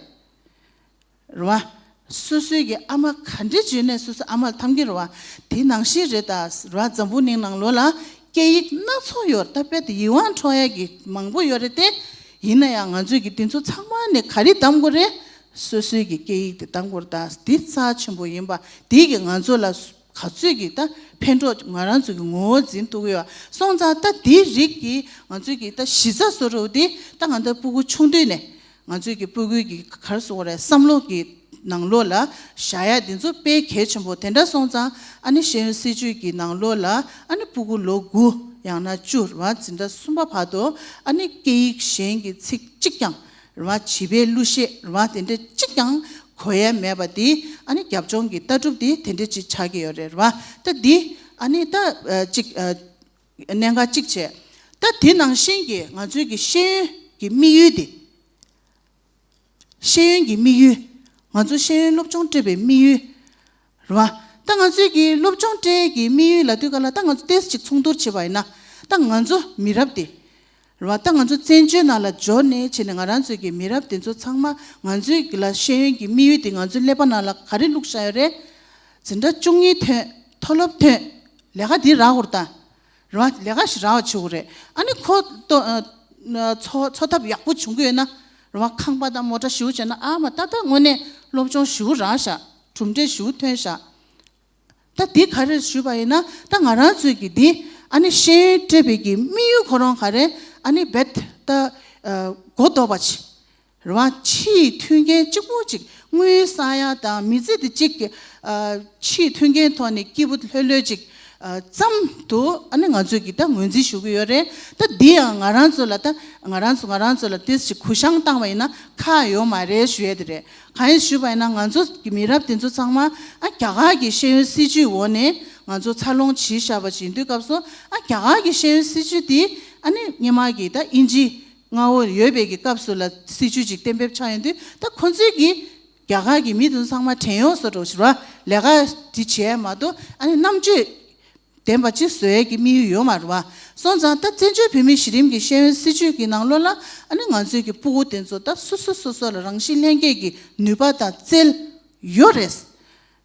རེད་བ། སོ་སོའི་གི་ཨ་མ་ག་འདྲ་བྱས་ནས་སོ་སོ་ཨ་མ་ལ་འཐམ་གྱི་རེད་བ། དེ་ནང་བཞིན་རེད་ད། རེད་བ། འཛམ་བུ་གླིང་ནང་ལོགས་ལ་སྐད་ཡིག་སྣ་ཚོགས་ཡོད། ད་དཔེ་དེ་ཡིད་དབང་འཕྲོག་ཡ་གི་མང་པོ་ཡོད་རེད་དེ། ཡིན་ན་ཡང་ང་ཚོས་གི་དེ་ཚོ་ཚང་མ་ནས་ག་རེ་གདམ་དགོས་རེད། སོ་སོའི་གི་སྐད་ཡིག་དེ་གདམ་དགོས་རེད་ད། འདི་རྩ་ཆེན་པོ་ཡིན་པ་དེ་གི་ང་ཚོ་ལ་ག་ཚོད་ཀྱི་ད་ཕན་གྲོགས་ང་རང་ཚོ་གི་ངོ་བོ་འཛིན་ཐུབ་ཀྱི་ཡོད། སོང་ཙང་ད་དེའི་རིགས་ཀྱི་ང་ཚོའི་གི་ད་གཞི་རྩ་བཟོ་འདྲ་བོ་དེ་ད་ང་ཚོ་སྤུ་གུ་ཆུང་དུས་ནས། ང་ཚོའི་གི་སྤུ་གུའི་གི་ག་རེ་ཟེར་དགོས་རེད། བསམ་བློ་གི་ནང་ལོགས་ལ་བཞག་ཡ་དེ་ཚོ་དཔེ་གལ་ཆེན་པོ། དེ་འདྲ་སོང་ཙང་ཨ་ནི་ཤེས་ཡོན་སྲིད་བྱུས་ཀྱི་ནང་ལོགས་ལ་ཨ་ནི་སྤུ་གུ་ལོ་དགུ་ཡང་ན་བཅུ་རེད་བ། འཛིན་གྲྭ་གསུམ་པ་བར་དུ་ཨ་ནི་སྐད་ཡིག་གཞན་གྱི་ཚིག་གཅིག་ཀྱང་རེད་བ། བྱིས་པའི་གླུ་གཞས་རེད་བ། དེ་འདྲ་གཅིག་ཀྱང་ གོ་ཡ་མེད་པ་དེ་ཨ་ནི་རྒྱབ་ལྗོངས་ཀྱི་ལྟ་གྲུབ་དེ་དེ་འདྲ་ཅིག་ཆགས་ཀྱི་ཡོད་རེད་རེད་བ། ད་འདི་ཨ་ནི་ད་ཅིག་གནད་འགག་གཅིག་བྱས། ད་དེ་ནང་བཞིན་གྱི་ང་ཚོའི་གི་ཤེས་ཡོན་གྱི་དམིགས་ཡུལ་དེ། ཤེས་ཡོན་གྱི་དམིགས་ཡུལ། ང་ཚོ་ཤེས་ཡོན་སློབ་སྦྱོང་སྤྲད་པའི་དམིགས་ཡུལ། རེད་བ། ད་ང་ཚོའི་གི་སློབ་སྦྱོང་སྤྲད་ཀྱི་དམིགས་ཡུལ་ལབ་དུས་ག་ལ་ད་ང་ཚོ་ཏོག་ཙམ་ཅིག་མཚུངས་བསྡུར་བྱེད་པ་ཡིན་ན། ད་ང་ཚོ་མི་རབས་དེ། རེད་བ། ད་ང་ཚོ་བཙན་བྱོལ་ནང་ལ་འབྱོར་ནས་བྱས་ནས་ང་རང་ཚོའི་གི་མི་རབས་དེ་ཚོ་ཚང་མ་ང་ཚོའི་གི་ལ་ཤེས་ཡོན་གྱི་དམིགས་ཡུལ་དེ་ང་ཚོའི་ཀླད་པ་ནང་ལ་ག་རེ་བླུགས་བཞག་ཡོད་རེད། འཛིན་གྲྭ་བཅུ་གཉིས་ཐོན། མཐོ་སློབ་ཐོན། ལས་ཀ་འདི་རག་དགོས་རེད་ད། རེད་བ། ལས་ཀ་ཞིག་རག་པ་བྱེད་དགོས་རེད། ཨ་ནི་ཁོ་ཏོ་ཨ་ཨ་འཚོ་འཚོ་ཐབས་ཡག་པོ་བྱུང་གི་ཡོད་ན། རེད་བ། ཁང་པ་དང་མོ་ཊ་ཞེ་པོ་བྱས་ན་ཨ་མ་ད་ལྟ་དངོས་གནས་སློབ་སྦྱོང་ཞེ་པོ་རག་ཤག་གྲུབ་འབྲས་ཞེ་པོ་ཐོན་ཤག་ད་འདི་ག་རེ་ཞུས་པ་ཡིན་ན། ད་ང་རང་ཚོའི་གི་འདི་ཨ་ནི་ཤེས་ཡོན་སྤྲད་པའི་གི་དམིགས་ཡུལ་ཁོ་རང་ག་རེ། ཨ་ནི་རྦད་ད་ཨ་གོ་ལྡོག་པ་ཅིག་རེད་བ། ཕྱིའི་མཐུན་རྐྱེན་གཅིག་པོ་ཅིག་དངུལ་བསགས་ཡ་དང་མི་ཚེ་འདི་གཅིག་གི་ཨ་ཕྱིའི་མཐུན་རྐྱེན་ཐོག་ནས་སྐྱིད་པོ་ལྷོད་ལྷོད་ཅིག་ཨ་ཙམ་དུ་ཨ་ནི་ང་ཚོས་ཀྱི་ད་ངོས་འཛིན་ཞུ་གི་ཡོད་རེད། ད་འདི་ཡང་ང་རང་ཚོ་ལ་ད་ང་རང་ཚོ་ང་རང་ཚོ་ལ་ཏོག་ཙམ་གུ་བཤངས་བཏང་བ་ཡིན་ན་ཁག་ཡོད་མ་རེད་ཞུ་ཡས་དེ་རེད། གང་ཡིན་ཞུས་པ་ཡིན་ན་ང་ཚོ་གི་མི་རབས་དེ་ཚོ་ཚང་མ་ཨ་རྒྱ་གར་གྱི་ཤེས་ཡོན་སྲིད་བྱུས་འོག་ནས་ང་ཚོ་འཚར་ལོངས་བྱེད་བཞག་པ་ཞིག་ཡིན་དུས་སྐབས་སུ་ཨ་རྒྱ་གར་གྱི་ཤེས་ཡོན་སྲིད་བྱུས་དེ་ཨ་ནི་སྔོན་མ་གི་ད་དབྱིན་ཇི། མངའ་འོག་ཡོད་པའི་གི་སྐབས་སུ་ལ་སྲིད་བྱུས་ཅིག་གཏན་འབེབས་ཆགས་ཡོང་དུས། ད་ཁོ་ཚོས་ཀྱིས་རྒྱ་གར་གྱི་མི་དེ་ཚོ་ཚང་མ་བྲན་གཡོག་བཟོ་འདྲ་བོ་ཞིག་རེད་བ། ལས་ཀ་དེ་བྱས་མ་གཏོགས་ཨ་ནི་རྣམ་དཔྱོད་ལྡན་པ་ཅིག་བཟོ་ཡས་ཀྱི་དམིགས་ཡུལ་ཡོད་མ་རེད་བ། སོང་ཙང་ད་བཙན་བྱོལ་བོད་མིའི་གཞི་རིམ་གྱི་ཤེས་ཡོན་སྲིད་བྱུས་ཀྱི་ནང་ལོགས་ལ་ཨ་ནི་ང་ཚོའི་གི་སྤུ་གུ་དེ་ཚོ་ད་སོ་སོ་སོ་སོ་ལ་རང་བཞིན་ལྷན་སྐྱེས་ཀྱི་ནུས་པ་དང་རྩལ་ཡོད་རེད།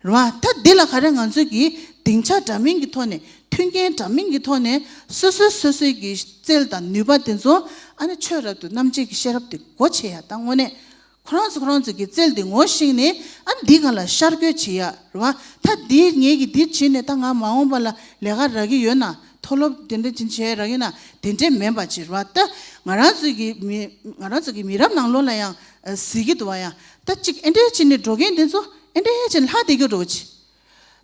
རེད་བ། ད་འདི་ལ་ག་རེ་ང་ཚོས་ཀྱིས་སྡིངས་ཆ་འདྲ་མིན་གྱི་ཐོག་ནས་མཐུན་རྐྱེན་འདྲ་མིན་གྱི་ཐོག་ནས་སོ་སོས་སོ་སོའི་གི་རྩལ་དང་ནུས་པ་དེ་ཚོ་ཨ་ནི་ཆོས་རབ་ཏུ་རྣམ་འབྱེད་ཀྱི་ཤེས་རབ་དེ་སྒོ་ཕྱེ་ཡ། ད་དངོས་གནས་ཁོ་རང་ཚོ་ཁོ་རང་ཚོ་གི་རྩལ་དེ་ངོ་ཤེས་ནས་ཨ་ནི་འདི་སྒང་ལ་ཤར་བསྐྱོད་བྱེད་ཡ་རེད་བ། ད་འདི་ངེད་ཀྱིས་འདི་བྱས་ནས་ད་ང་མ་འོངས་པ་ལ་ལས་ཀ་རག་གི་ཡོད་ན། མཐོ་སློབ་དེ་འདྲ་ཅིག་བྱས་རག་གི་ཡོད་ན་དེ་འདྲས་མིན་པ་ཅིག་རེད་བ། ད་ང་རང་ཚོའི་གི་མི་ང་རང་ཚོ་གི་མི་རབས་ནང་ལོགས་ལ་ཡང་ཨ་གཟིགས་ཀྱི་འདུག་བ། ཡང་ད་ཅིག་ཨེ་འདྲས་བྱས་ནས་འགྲོ་མཁན་དེ་ཚོ་ཨེ་འདྲས་བྱས་ནས་ལྷག་བསྡད་རྒྱུ་འདྲ་བོ་ཅིག་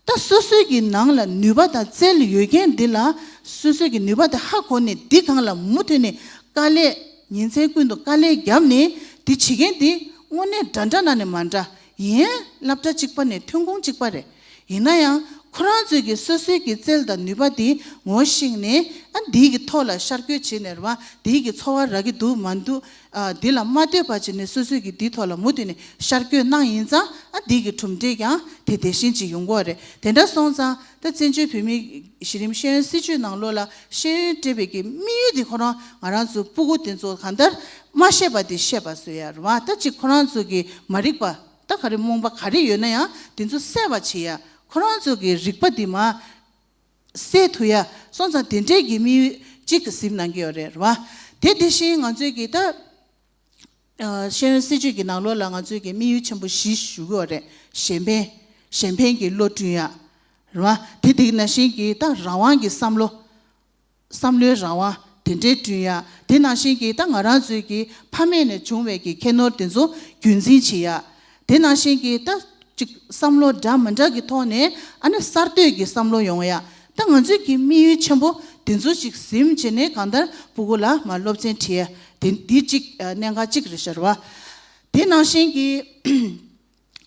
ད་སོ་སོའི་གི་ནང་ལ་ནུས་པ་དང་རྩལ་ཡོད་མཁན་འདི་ལ་སོ་སོའི་གི་ནུས་པ་དེ་ཧ་གོ་ནས་འདི་སྒང་ལ་མུ་མཐུད་ནས་དཀའ་ལས་ཉིན་མཚན་ཀུན་ཏུ་དཀའ་ལས་བརྒྱབ་ནས་འདི་བྱེད་མཁན་འདི་དངོས་གནས་འདྲ་འདྲ་ན་ནས་མ་འདྲ་ཡིན། སློབ་གྲྭ་གཅིག་པ་ནས་ཐོན་ཁུངས་གཅིག་པ་རེད། ཡིན་ན་ཡང་ཁོ་རང་ཚོའི་གི་སོ་སོའི་གི་རྩལ་དང་ནུས་པ་འདི་ངོ་ཤེས་ནས་ཨ་འདིའི་གི་ཐོག་ལ་ཤར་བསྐྱོད་བྱས་ནས་རེད་བ། འདིའི་གི་འཚོ་བ་རག་གི་འདུག་མ་འདུག་ཨ་འདི་ལ་མ་ལྟོས་པ་བྱས་ནས་སོ་སོའི་གི་འདིའི་ཐོག་ལ་མུ་མཐུད་ནས་ཤར་བསྐྱོད་གནང་ཡིན་ཙང་ཨ་འདིའི་གི་གྲུབ་འབྲས་ཀྱང་དེ་དེ་བཞིན་ཅིག་ཡོང་གི་ཡོད་རེད། དེ་འདྲ་སོང་ཙང་ད་བཙན་བྱོལ་བོད་མིའི་གཞི་རིམ་ཤེས་ཡོན་སྲིད་བྱུས་ནང་ལོགས་ལ་ཤེས་ཡོན་སྤྲད་པའི་གི་དམིགས་ཡུལ་དེ་ཁོ་རང་ང་རང་ཚོ་སྤུ་གུ་དེ་ཚོ་གང་ལྟར་མ་ཤེས་པ་དེ་ཤེས་པ་བཟོ་ཡ་རེད་བ། ད་ཅིག་ཁོ་རང་ཚོ་གི་མ་རིག་པ་ད་ག་རེ་རྨོངས་པ་ག་རེ་ཡོད་ན་ཡང་དེ་ཚོ་སེལ་བ་བྱེད་ཡ། ཁོ་རང་ཚོ་གི་རིག་པ་དེ་མ་སེལ་ཐུབ་ཡ། སོང་ཙང་དེ་འདྲས་ཀྱི་དམིགས་ཡུལ་གཅིག་གི་གཟིམ་གནང་གི་ཡོད་རེད་རེད་བ། དེ་དེ་བཞིན་ང་ཚོས་གི་ད་ཨ་ཤེས་ཡོན་སྲིད་བྱུས་ཀྱི་ནང་ལོགས་ལ་ང་ཚོས་ཀྱི་དམིགས་ཡུལ་ཆེན་པོ་བཞི་ཞུ་གི་ཡོད་རེད། གཞན་ཕན། གཞན་ཕན་གྱི་བློ་བསྐྲུན་ཡ། རེད་བ། དེ་དེ་ནང་བཞིན་གྱི་ད་རང་དབང་གི་བསམ་བློ། བསམ་བློའི་རང་དབང་དེ་འདྲའི་བསྐྲུན་ཡ། དེ་ནང་བཞིན་གྱི་ད་ང་རང་ཚོའི་གི་ཕ་མེས་ནས་བྱུང་བའི་གི་ཁྱད་ནོར་དེ་ཚོ་རྒྱུན་འཛིན་བྱེད་ཡ། དེ་ནང་བཞིན་གྱི་ད་ཅིག་བསམ་བློ་འདྲ་མི་འདྲ་གི་ཐོག་ནས་ཨ་ནི་གསར་གཏོད་ཀྱི་བསམ་བློ་ཡོང་ཡ། ད་ང་ཚོའི་གི་དམིགས་ཡུལ་ཆེན་པོ་དེ་ཚོ་ཅིག་ཟིན་བྱས་ནས་གང་ལྟར་སྤུ་གུ་ལ་མ་སློབ་ཚན་ཁྲིད་ཡ་དེ་འདི་ཅིག་ཨ་གནད་འགག་ཅིག་རེད་ཤག་རེད་བ། དེ་ནང་བཞིན་གྱི་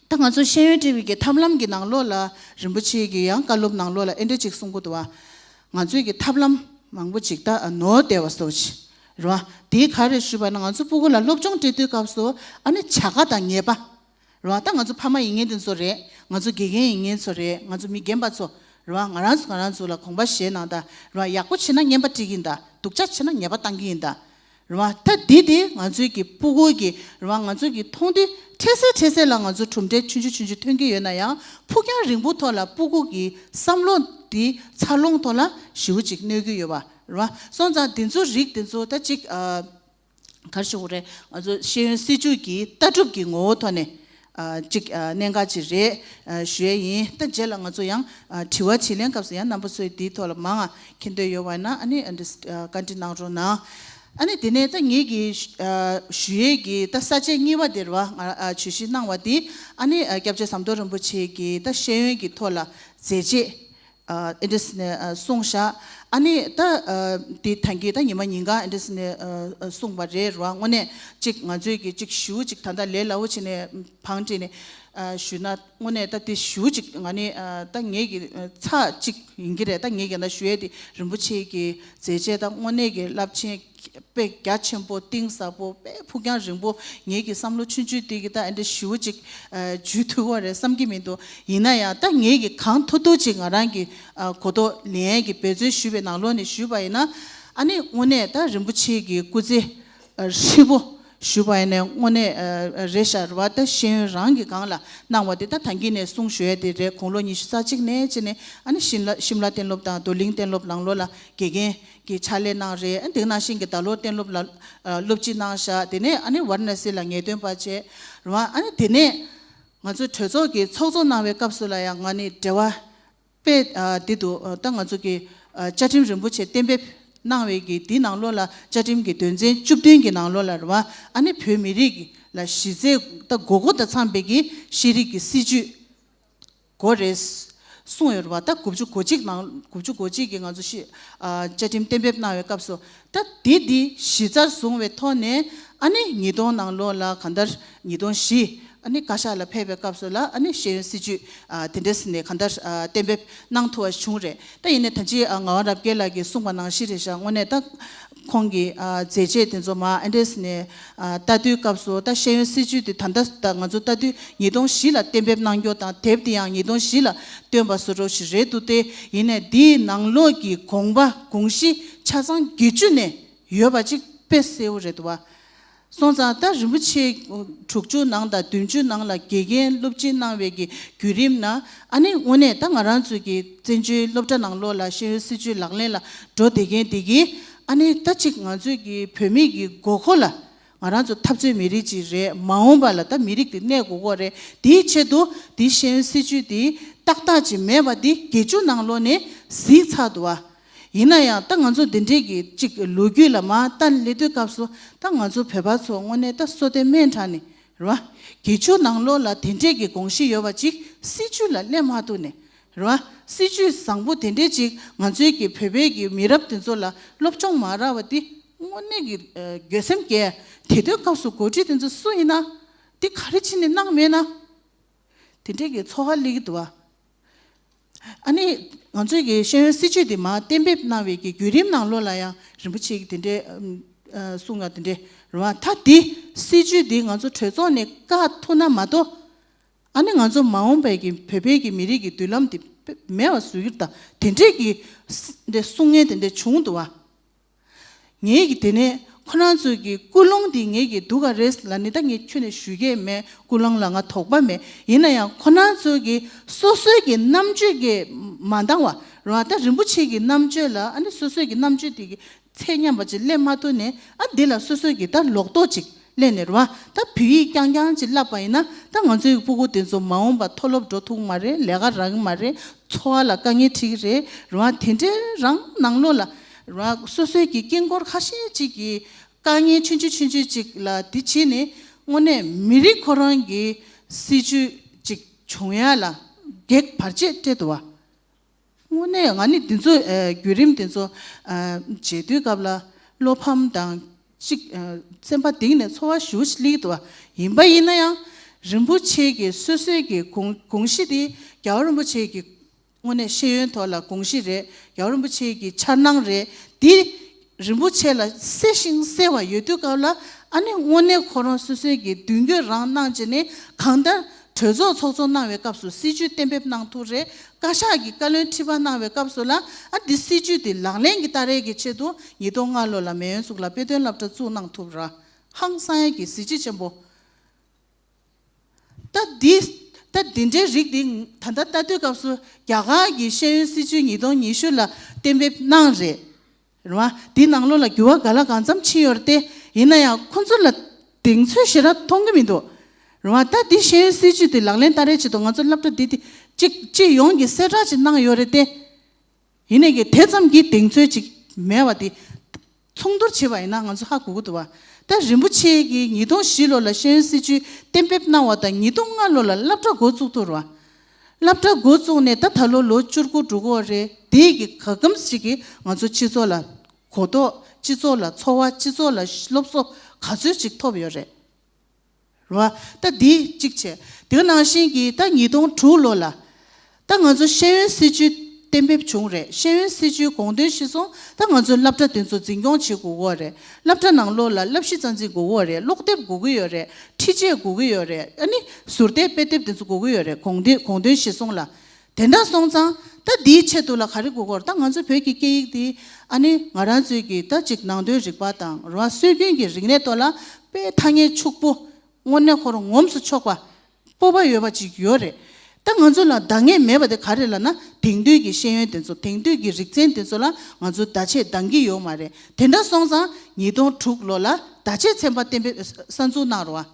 ད་ང་ཚོ་ཤེས་ཡོན་སྤྲོད་པའི་གི་ཐབས་ལམ་གྱི་ནང་ལོགས་ལ་རིན་པོ་ཆེ་གི་ཡང་བཀའ་སློབ་ནང་ལོགས་ལ་ཨེ་འདྲ་ཅིག་གསུང་གི་འདུག་བ། ང་ཚོའི་གི་ཐབས་ལམ་མང་པོ་ཅིག་ད་ནོར་བསྡད་པ་སོགས་ཅིག་རེད་བ། དེ་ག་རེ་ཞུས་པ་ན་ང་ཚོ་སྤུ་གུ་ལ་སློབ་སྦྱོང་སྤྲད་དུས་སྐབས་སུ་ཨ་ནི་བྱ་དགའ་དང་ཉེས་པ་རེད་བ། ད་ང་ཚོ་ཕ་མ་ཡིན་མཁན་དེ་ཚོ་རེད། ང་ཚོ་དགེ་རྒན་ཡིན་མཁན་ཚོ་རེད། ང་ཚོ་མི་རྒན་པ་ཚོ་རེད་བ། ང་རང་ཚོ་ང་རང་ཚོ་ལ་དགོངས་པ་བཞེས་གནང་ད་རེད་བ། ཡག་པོ་བྱས་ན་རྔན་པ་སྤྲད་ཀྱི་ཡིན་ད། སྡུག་ཅག་བྱས་ན་ཉེས་པ་བཏང་གི་ཡིན་ད། རེད་བ། ད་འདི་དེ་ང་ཚོའི་གི་སྤུ་གུ་གི་རེད་བ། ང་ཚོའི་གི་མཐོང་དུས་འཕྲལ་སེལ་འཕྲལ་སེལ་ལ་ང་ཚོ་གྲུབ་འབྲས་ཆུང་ཆུང་ཆུང་ཆུང་ཐོན་གྱི་ཡོད་ན་ཡང་ཕུགས་རྒྱང་རིང་པོ་ཐོག་ལ་སྤུ་གུ་གི་བསམ་བློ་དེ་འཚར་ལོངས་ཐོག་ལ་ཞེ་པོ་ཅིག་གནོད་ཀྱི་ཡོད་པ་རེད་བ། སོང་ཙང་དེ་ཚོ་རིགས་དེ་ཚོ་ད་ཅིག་ཨ་ག་རེ་ཞུ་དགོས་རེད། ང་ཚོ་ཤེས་ཡོན་སྲིད་བྱུས་ཀྱི་ལྟ་གྲུབ་ཀྱི་ངོ་བོ་ཐོག་ནས་ཨ་ཅིག་ཨ་གནད་འགག་ཅིག་རེད་ཨ་ཞུ་ཡས་ཡིན། ད་རྗེས་ལ་ང་ཚོ་ཡང་ཨ་དྲི་བ་དྲིས་ལན་སྐབས་སུ་ཡང་རྣམ་པ་ཚོས་དེའི་ཐོག་ལ་མང་ང་མཁྱེན་འདོད་ཡོད་པ་ན་ཨ་ནི་ཨ་འདི་ཨ་བཀའ་འདྲི་གནང་རོགས་གནང་། ཨ་ནི་དེ་ནས་ད་ངེད་ཀྱི་ཨ་ཞུ་ཡས་ཀྱི་ད་ས་བཅད་གཉིས་པ་དེ་རེད་བ། ང་ཨ་བརྗོད་གཞི་གནང་བ་དེ་ཨ་ནི་ཨ་སྐྱབས་རྗེ་ཟམ་གདོང་རིན་པོ་ཆེ་གིས་ད་ཤེས་ཡོན་གྱི་ཐོག་ལ་མཛད་རྗེས་ཨ་ཨེ་འདྲ་ནས་ཨ་གསུངས་བཞག་ཨ་ནི་ད་ཨ་དེ་ཐང་གི་ད་ཉི་མ་ཉིན་གང་ཨེ་འདྲས་ནས་ཨ་ཨ་གསུངས་པ་རེད་ར། དངོས་གནས་ཅིག་ང་ཚོས་ཀྱི་ཅིག་ཞུ་ཅིག་ད་ལྟ་ལས་སླ་བོ་བྱས་ནས་བང་བསྒྲིགས་ནས་ཨ་ཞུས་ན། དངོས་གནས་ད་དེ་ཞུ་ཅིག་ང་ནི་ཨ་ད་ངེད་ཀྱི་ཨ་ཚ་ཅིག་ཡིན་གྱི་རེད། ད་ངེད་ཀྱི་ད་ཞུ་ཡས་དེ་རིན་པོ་ཆེ་གི་མཛད་རྗེས་ད་དངོས་གནས་ཀྱི་རླབས་ཆེན་དཔེ་རྒྱ་ཆེན་པོ་གཏིང་ཟབ་པོ་དཔེ་ཕུགས་རྒྱང་རིང་པོ། ངེད་ཀྱི་བསམ་བློ་ཆུང་ཆུང་དེ་གི་ད་ཨེ་འདྲ་ཞུ་ཅིག་ཨ་འཇུ་ཐུབ་པ་རེད་བསམ་གྱི་མི་འདུག་ཡིན་ན་ཡང་ད་ངེད་ཀྱི་གང་ཐུབ་ཐུབ་ཅིག་ང་རང་གི་ཨ་གོ་རྟོགས་ལེན་ཡས་ཀྱི་འབད་བརྩོན་ཞུས་པའི་ནང་ལོགས་ནས་ཞུས་པ་ཡིན་ན། ཨ་ནི་དངོས་གནས་ད་རིན་པོ་ཆེ་གི་སྐུ་ཚེ་ཨ་ཧྲིལ་པོ་ཞུས་པ་ཡིན་ན་དངོས་གནས་ཨ་རེད་ཤག་ར་བ། ད་ཤེས་ཡོན་རང་གི་སྒང་ལ་གནང་བ་དེ་ད་ཐང་གི་ནས་གསུང་ཞུ་ཡས་དེ་རེད། དགུང་ལོ་ཉི་ཤུ་རྩ་གཅིག་ནས་བྱས་ནས་ཨ་ནི་ཤིམ་ལ་ཤིམ་ལ་གཏན་སློབ་དང་རྡོར་གླིང་གཏན་སློབ་ནང་ལོགས་ལ་དགེ་རྒན་གྱི་ཕྱག་ལས་གནང་རེད། ཨ་དེ་ནང་བཞིན་གྱི་ད་ལོ་གཏན་སློབ་ལ་ཨ་སློབ་སྤྱི་གནང་ཤག་དེ་ནས་ཨ་ནི་ཝཱ་ར་ཎ་སི་ལ་ངེས་སྟོན་པ་བྱས་ར་བ། ཨ་ནི་དེ་ནས་ང་ཚོ་གྲོས་ཚོགས་ཀྱི་ཚོགས་གཙོ་གནང་བའི་སྐབས་སུ་ལ་ཡང་ང་ནི་འབྲེལ་བ་དཔེ་ཨ་འདི་འདུག་ཨ་ད་ང་ཚོ་གི་ཨ་བཅའ་ཁྲིམས་རིན་པོ་ཆེ་གཏན་འབེབས་གནང་བའི་གི་འདི་ནང་ལོགས་ལ་བཅའ་ཁྲིམས་ཀྱི་དོན་ཚན་བཅུ་བདུན་གྱི་ནང་ལོགས་ལ་ར་བ། ཨ་ནི་བོད་མི་རིགས་ལ་གཞི་རྩའི་ད་དགོས་མཁོ་དང་འཚམས་པའི་གི་ཤེས་རིག་གི་སྲིད་ཇུས་དགོས་རེད་གསུངས་ཡོད་རེད་བ། ད་དགུ་བཅུ་གོ་གཅིག་ནང་དགུ་བཅུ་གོ་གཅིག་གི་ང་ཚོ་ཤི་ཨ་བཅའ་ཁྲིམས་གཏན་འབེབས་གནང་བའི་སྐབས་སུ། ད་དེ་འདི་གཞི་རྩར་བཟུང་བའི་ཐོག་ནས་ཨ་ནི་ཉིས་སྟོང་ནང་ལོགས་ལ་གང་ལྟར་ཉིས་སྟོང་བཞི་ཨ་ནི་བཀའ་ཤག་ལ་ཕེབས་པའི་སྐབས་སུ་ལ་ཨ་ནི་ཤེས་ཡོན་སྲིད་ཇུས་ཨ་དེ་འདྲས་ནས་གང་ལྟར་ཨ་གཏན་འབེབས་གནང་ཐུབ་པ་བྱུང་རེད། ད་ཡིན་ནའི་ད་ཅི་ཨ་ངག་དབང་རབ་རྒྱས་ལགས་ཀྱིས་གསུངས་པ་ནང་བཞིན་རེད་ཤག་དངོས་གནས་ད། ཁོང་གི་ཨ་མཛད་རྗེས་དེ་ཚོ་མར་ཨེ་འདྲས་ནས་ཨ་ལྟ་དུས་སྐབས་སུ། ད་ཤེས་ཡོན་སྲིད་ཇུས་དེ་ད་ལྟ་ད་ང་ཚོ་ལྟ་དུས་ཉིས་སྟོང་བཞི་ལ་གཏན་འབེབས་གནང་རྒྱུ་དང་དེབ་དེ་ཡང་ཉིས་སྟོང་བཞི་ལ་བཏོན་པ་བཟོ་འདྲ་ཞིག་རེད་འདུག་སྟེ། ཡིན་ནའི་འདིའི་ནང་ལོགས་ཀྱི་དགོངས་པ་དགོངས་གཞི་ཆ་ཚང་བརྒྱད་ཅུ་ནས་ཡོད་པ་ཅིག་དཔེ་གསལ་བོ་རེད་འདུག་བ། སོང་ཙང་ད་རིན་པོ་ཆེ་དྲུག་ཅུ་ནང་དང་བདུན་ཅུ་ནང་ལ་དགེ་རྒན་སློབ་སྤྱི་གནང་བའི་གི་བརྒྱུད་རིམ་ནང་། ཨ་ནི་དངོས་གནས་ད་ང་རང་ཚོའི་གི་བཙན་བྱོལ་སློབ་གྲྭ་ནང་ལོགས་ལ་ཤེས་ཡོན་སྲིད་ཇུས་ལག་ལེན་ལ་འགྲོ་བསྡད་མཁན་དེ་གིས། ཨ་ནི་ད་ཅིག་ང་ཚོའི་གི་བོད་མི་གི་དགོས་མཁོ་ལ། ང་རང་ཚོ་འཐབ་རྩོད་མི་རིགས་ཅིག་རེད། མ་འོངས་པ་ལ་ད་མི་རིགས་དེ་གནས་དགོས་མཁོ་རེད། དེའི་ཆེད་དུ་དེ་ཤེས་ཡོན་སྲིད་ཇུས་དེ་ཏག་ཏག་ཅིག་མེད་པ་དེ་བརྒྱད་ཅུ་ནང་ལོགས་ནས་གཟིགས་ཚར་འདུག་བ། ཡིན་ན་ཡང་ད་ང་ཚོ་འདི་འདྲའི་གི་ཅིག་ལོ་རྒྱུས་ལ་མར་ལྟ་སླེབས་དུས་སྐབས་སུ། ད་ང་ཚོ་བོད་པ་ཚོ་དངོས་གནས་ད་སོ་ལྟའི་སྨན་ཁང་ནས་རེད་བ། བརྒྱད་ཅུ་ནང་ལོགས་ལ་དེ་འདྲས་ཀྱི་དགོངས་གཞི་ཡོད་པ་ཅིག་སྲིད་ཇུས་ལ་སླེབས་མ་ཐུབ་ནས་རེད་བ། སྲིད་ཇུས་བཟང་པོ་དེ་འདྲས་ཅིག་ང་ཚོའི་གི་བོད་པའི་གི་མི་རབས་དེ་ཚོ་ལ་སློབ་སྦྱོང་མ་རག་པ་དེ་དངོས་གནས་ཀྱི་ཨ་འགྱོད་སེམས་སྐྱེ། དེ་དུས་སྐབས་སུ་འགོ་ཁྲིད་དེ་ཚོ་སུ་ཡིན་ན། དེ་ག་རེ་བྱས་ནས་གནང་མེད་ན། དེ་འདྲས་ཀྱི་ཚོར་བ་སླེབས་ཀྱི་འདུག་བ། ཨ་ནི་ང་ཚོའི་གི་ཤེས་ཡོན་སྲིད་ཇུས་དེ་མར་གཏན་འབེབས་གནང་བའི་གི་བརྒྱུད་རིམ་ནང་ལོགས་ལ་ཡང་རིན་པོ་ཆེ་གི་དེ་འདྲའི་ཨ་གསུང་ཡ་དེ་འདྲའི་རེད་བ། ད་དེ་སྲིད་ཇུས་དེ་ང་ཚོ་གྲོས་ཚོགས་ནས་བཀག་ཐུབ་ན་མ་གཏོགས། ཨ་ནི་ང་ཚོ་མ་འོངས་པའི་གི་བོད་པའི་གི་མི་རིགས་ཀྱི་མདུན་ལམ་དེ་མེད་པ་བཟོ་གི་རེད། ད་དེ་འདྲའི་གི་ས་འདྲའི་གསུང་མཁན་དེ་འདྲ་བྱུང་འདུག་བ། ངེད་ཀྱི་དེ་ནས་ཁོ་རང་ཚོའི་གི་ཀུན་སློང་འདི་ངེད་ཀྱི་འདུག་ག་རེད་ལབ་ནི། ད་ངས་ཁྱོན་ནས་ཞུ་གི་མེད། ཀུན་སློང་ལ་ང་དོགས་པ་མེད། ཡིན་ན་ཡང་ཁོ་རང་ཚོའི་གི་སོ་སོའི་གི་རྣམ་དཔྱོད་ཀྱིས་མ་འདང་བ་རེད་བ། ད་རིན་པོ་ཆེ་གི་རྣམ་དཔྱོད་ལ། ཨ་ནི་སོ་སོའི་གི་རྣམ་དཔྱོད་དེ་གི་ཚད་མཉམ་པ་ཅིག་སླེབས་མ་ཐུབ་ནས། ཨ་འདི་ལ་སོ་སོའི་གི་ད་ལོག་རྟོག་ཅིག་སླེབས་ནས་རེད་བ། ད་བོད་ཡིག་རྐྱང་རྐྱང་ཅིག་བསླབས་པ་ཡིན་ན། ད་ང་ཚོའི་སྤུ་གུ་དེ་ཚོ་མ་འོངས་པ་མཐོ་སློབ་འགྲོ་ཐུབ་ཀྱི་མ་རེད། ལས་ཀ་རག་གི་མ་རེད། འཚོ་བ་ལ་དཀའ་ངལ་འཕྲད་ཀྱི་རེད། རེད་བ། དེ་འདྲའི་རང་ནང་ལོགས་ལ་རེད་བ། སོ་སོའི་གི་དཀྱིལ་འཁོར་ཁ་ཤས་ཅིག་གི་དཀའ་ངལ་ཆུང་ཆུང་ཆུང་ཆུང་ཅིག་ལ་དེ་བྱས་ནས་དངོས་གནས་མི་རིགས་ཁོ་རང་གི་སྲིད་ཇུས་ཅིག་བྱུང་ཡ་ལ་གེགས་བར་ཆད་སྤྲད་འདུག་བ། དངོས་གནས་ང་ནི་འདི་ཚོ་ཨ་བརྒྱུད་རིམ་འདི་ཚོ་ཨ་མཇལ་དུས་སྐབས་ལ་བློ་ཕམ་དང་གཅིག་ཨ་སེམས་པ་གཏིང་ནས་ཚོར་བ་ཞེ་པོ་ཅིག་སླེབས་འདུག་བ། ཡིན་པ་ཡིན་ན་ཡང་རིན་པོ་ཆེ་གི་སོ་སོའི་གི་དགོངས་དགོངས་གཞི་དེ་རྒྱལ་བ་རིན་པོ་ཆེ་གི་དངོས་གནས་ཤེས་ཡོན་ཐོག་ལ་དགོངས་གཞི་རེད། རྒྱལ་བ་རིན་པོ་ཆེ་གི་འཆར་སྣང་རེད། དེ་རིན་པོ་ཆེ་ལ་གསལ་ཞིང་གསལ་བ་ཡོད་དུས་སྐབས་ལ། ཨ་ནི་དངོས་གནས་ཁོ་རང་སོ་སོའི་གི་མདུན་སྐྱོད་རང་གནང་བྱས་ནས་གང་ལྟར་གྲོས་ཚོགས་ཚོགས་གཙོ་གནང་བའི་སྐབས་སུ་སྲིད་ཇུས་གཏན་འབེབས་གནང་ཐུབ་རེད། བཀའ་ཤག་གི་བཀའ་བློན་ཁྲི་པ་གནང་བའི་སྐབས་སུ་ལ། ཨ་འདི་སྲིད་ཇུས་དེ་ལག་ལེན་གྱི་བསྟར་ཡས་ཀྱི་ཆེད་དུ་ཉིས་སྟོང་ལྔ་ལོ་ལ་མེས་དབོན་གཙུག་ལག་དཔེ་སྟོན་སློབ་གྲྭ་བཙུགས་གནང་ཐུབ་ར། ཧང་སང་ཡས་ཀྱི་གཟི་བརྗིད་ཆེན་པོ། ད་འདི་ད་འདི་འདྲའི་རིགས་འདི་ད་ལྟ་ལྟ་དུས་སྐབས་སུ་རྒྱ་གར་གྱི་ཤེས་ཡོན་སྲིད་ཇུས་ཉིས་སྟོང་ཉི་ཤུ་ལ་གཏན་འབེབས་གནང་རེད། རེད་བ། འདི་ནང་ལོགས་ལ་འགྱུར་བ་ག་ལ་གང་འཚམ་ཕྱིན་ཡོད་རེད་དེ། ཡིན་ན་ཡང་ཁོ་ཚོ་ལ་གདེང་ཚོད་ཞེ་དྲག་མཐོང་གི་མི་འདུག་རེད་བ། ད་འདི་ཤེས་ཡོན་སྲིད་ཇུས་དེ་ལག་ལེན་བསྟར་ཡས་ཆེད་དུ་ང་ཚོ་སློབ་གྲྭ་འདི་དེ་གཅིག་སྤྱི་ཡོངས་ཀྱི་གསལ་བསྒྲགས་ཅིག་གནང་ཡོད་རེད་དེ། ཡིན་ནའི་གི་དེ་ཙམ་གྱི་གདེང་ཚོད་ཅིག་མེད་པ་དེ་མཚུངས་བསྡུར་བྱས་པ་ཡིན་ན་ང་ཚོ་ཧ་གོ་གི་འདུག་བ། ད་རིན་པོ་ཆེ་གིས་ཉིས་སྟོང་བཞི་ལོ་ལ་ཤེས་ཡོན་སྲིད་ཇུས་གཏན་འབེབས་གནང་བ་དང་ཉིས་སྟོང་ལྔ་ལོ་ལ་སློབ་གྲྭ་འགོ་བཙུགས་ཐུབ་རེད་བ། སློབ་གྲྭ་འགོ་བཙུགས་ནས་ད་ད་ལོ་ལོ་བཅུ་དགུ་འགྲོ་གི་ཡོད་རེད། དེ་གི་ག་གམ་ཞིག་གིས་ང་ཚོ་སྤྱི་ཚོགས་ལ་གོ་རྟོགས། སྤྱི་ཚོགས་ལ་ཚོར་བ། སྤྱི་ཚོགས་ལ་སློབ་གསོ་ག་ཚོད་ཅིག་ཐོབ་ཡོད་རེད། རེད་བ། ད་འདི་གཅིག་བྱས། དེ་ནང་བཞིན་གྱི་ད་ཉིས་སྟོང་དྲུག་ལོ་ལ་ད་ང་ཚོ་ཤེས་ཡོན་སྲིད་བྱུས་གཏན་འབེབས་བྱུང་རེད། ཤེས་ཡོན་སྲིད་བྱུས་དགོངས་དོན་གཞིར་བཟུང་ད་ང་ཚོའི་སློབ་གྲྭ་དེ་ཚོ་འཛིན་སྐྱོང་བྱེད་དགོས་ཀྱི་ཡོད་རེད། སློབ་གྲྭ་ནང་ལོགས་ལ་བསླབ་གཞི་རྩ་འཛིན་དགོས་ཀྱི་ཡོད་རེད། སློབ་དེབ་དགོས་ཀྱི་ཡོད་རེད། འཕྲུལ་ཆས་དགོས་ཀྱི་ཡོད་རེད། ཨ་ནི་ཟུར་བལྟའི་དཔེ་དེབ་དེ་ཚོ་དགོས་ཀྱི་ཡོད་རེད། དགོངས་དོན་དགོངས་དོན་གཞིར་བཟུང་ལ། དེ་འདྲ་སོང་ཙང་ད་འདིའི་ཆེད་དུ་ལ་ག་རེ་དགོས་ཀྱི་ཡོད་རེད། ད་ང་ཚོའི་བོད་ཀྱི་སྐད་ཡིག་དེ་ཨ་ནི་ང་རང་ཚོའི་གི་ད་ཅིག་ནང་དོན་རིག་པ་དང་རེད་བ། སྲོལ་རྒྱུན་གྱི་རིག་གནས་ཐོག་ལ་དཔེ་ཐ་སྙད་ཕྱུག་པོ། དངོས་གནས་ཁོ་རང་ངོམས་སུ་ཆོག་པ། སྤོབས་པ་ཡོད་པ་ཅིག་ཡོད་རེད། ད་ང་ཚོ་ལ་འདང་ངེས་མེད་པ་དེ་ག་རེ་ལབ་ན། དེང་དུས་ཀྱི་ཤེས་ཡོན་དེ་ཚོ། དེང་དུས་ཀྱི་རིག་ཚན་དེ་ཚོ་ལ་ང་ཚོ་བརྡ་ཆད་འདང་གི་ཡོད་མ་རེད། དེ་འདྲ་སོང་ཙང་ཉིས་སྟོང་དྲུག་ལོ་ལ་བརྡ་ཆད་ཚན་པ་གཏན་འབེབས་གསར་འཛུགས་གནང་རེད་བ།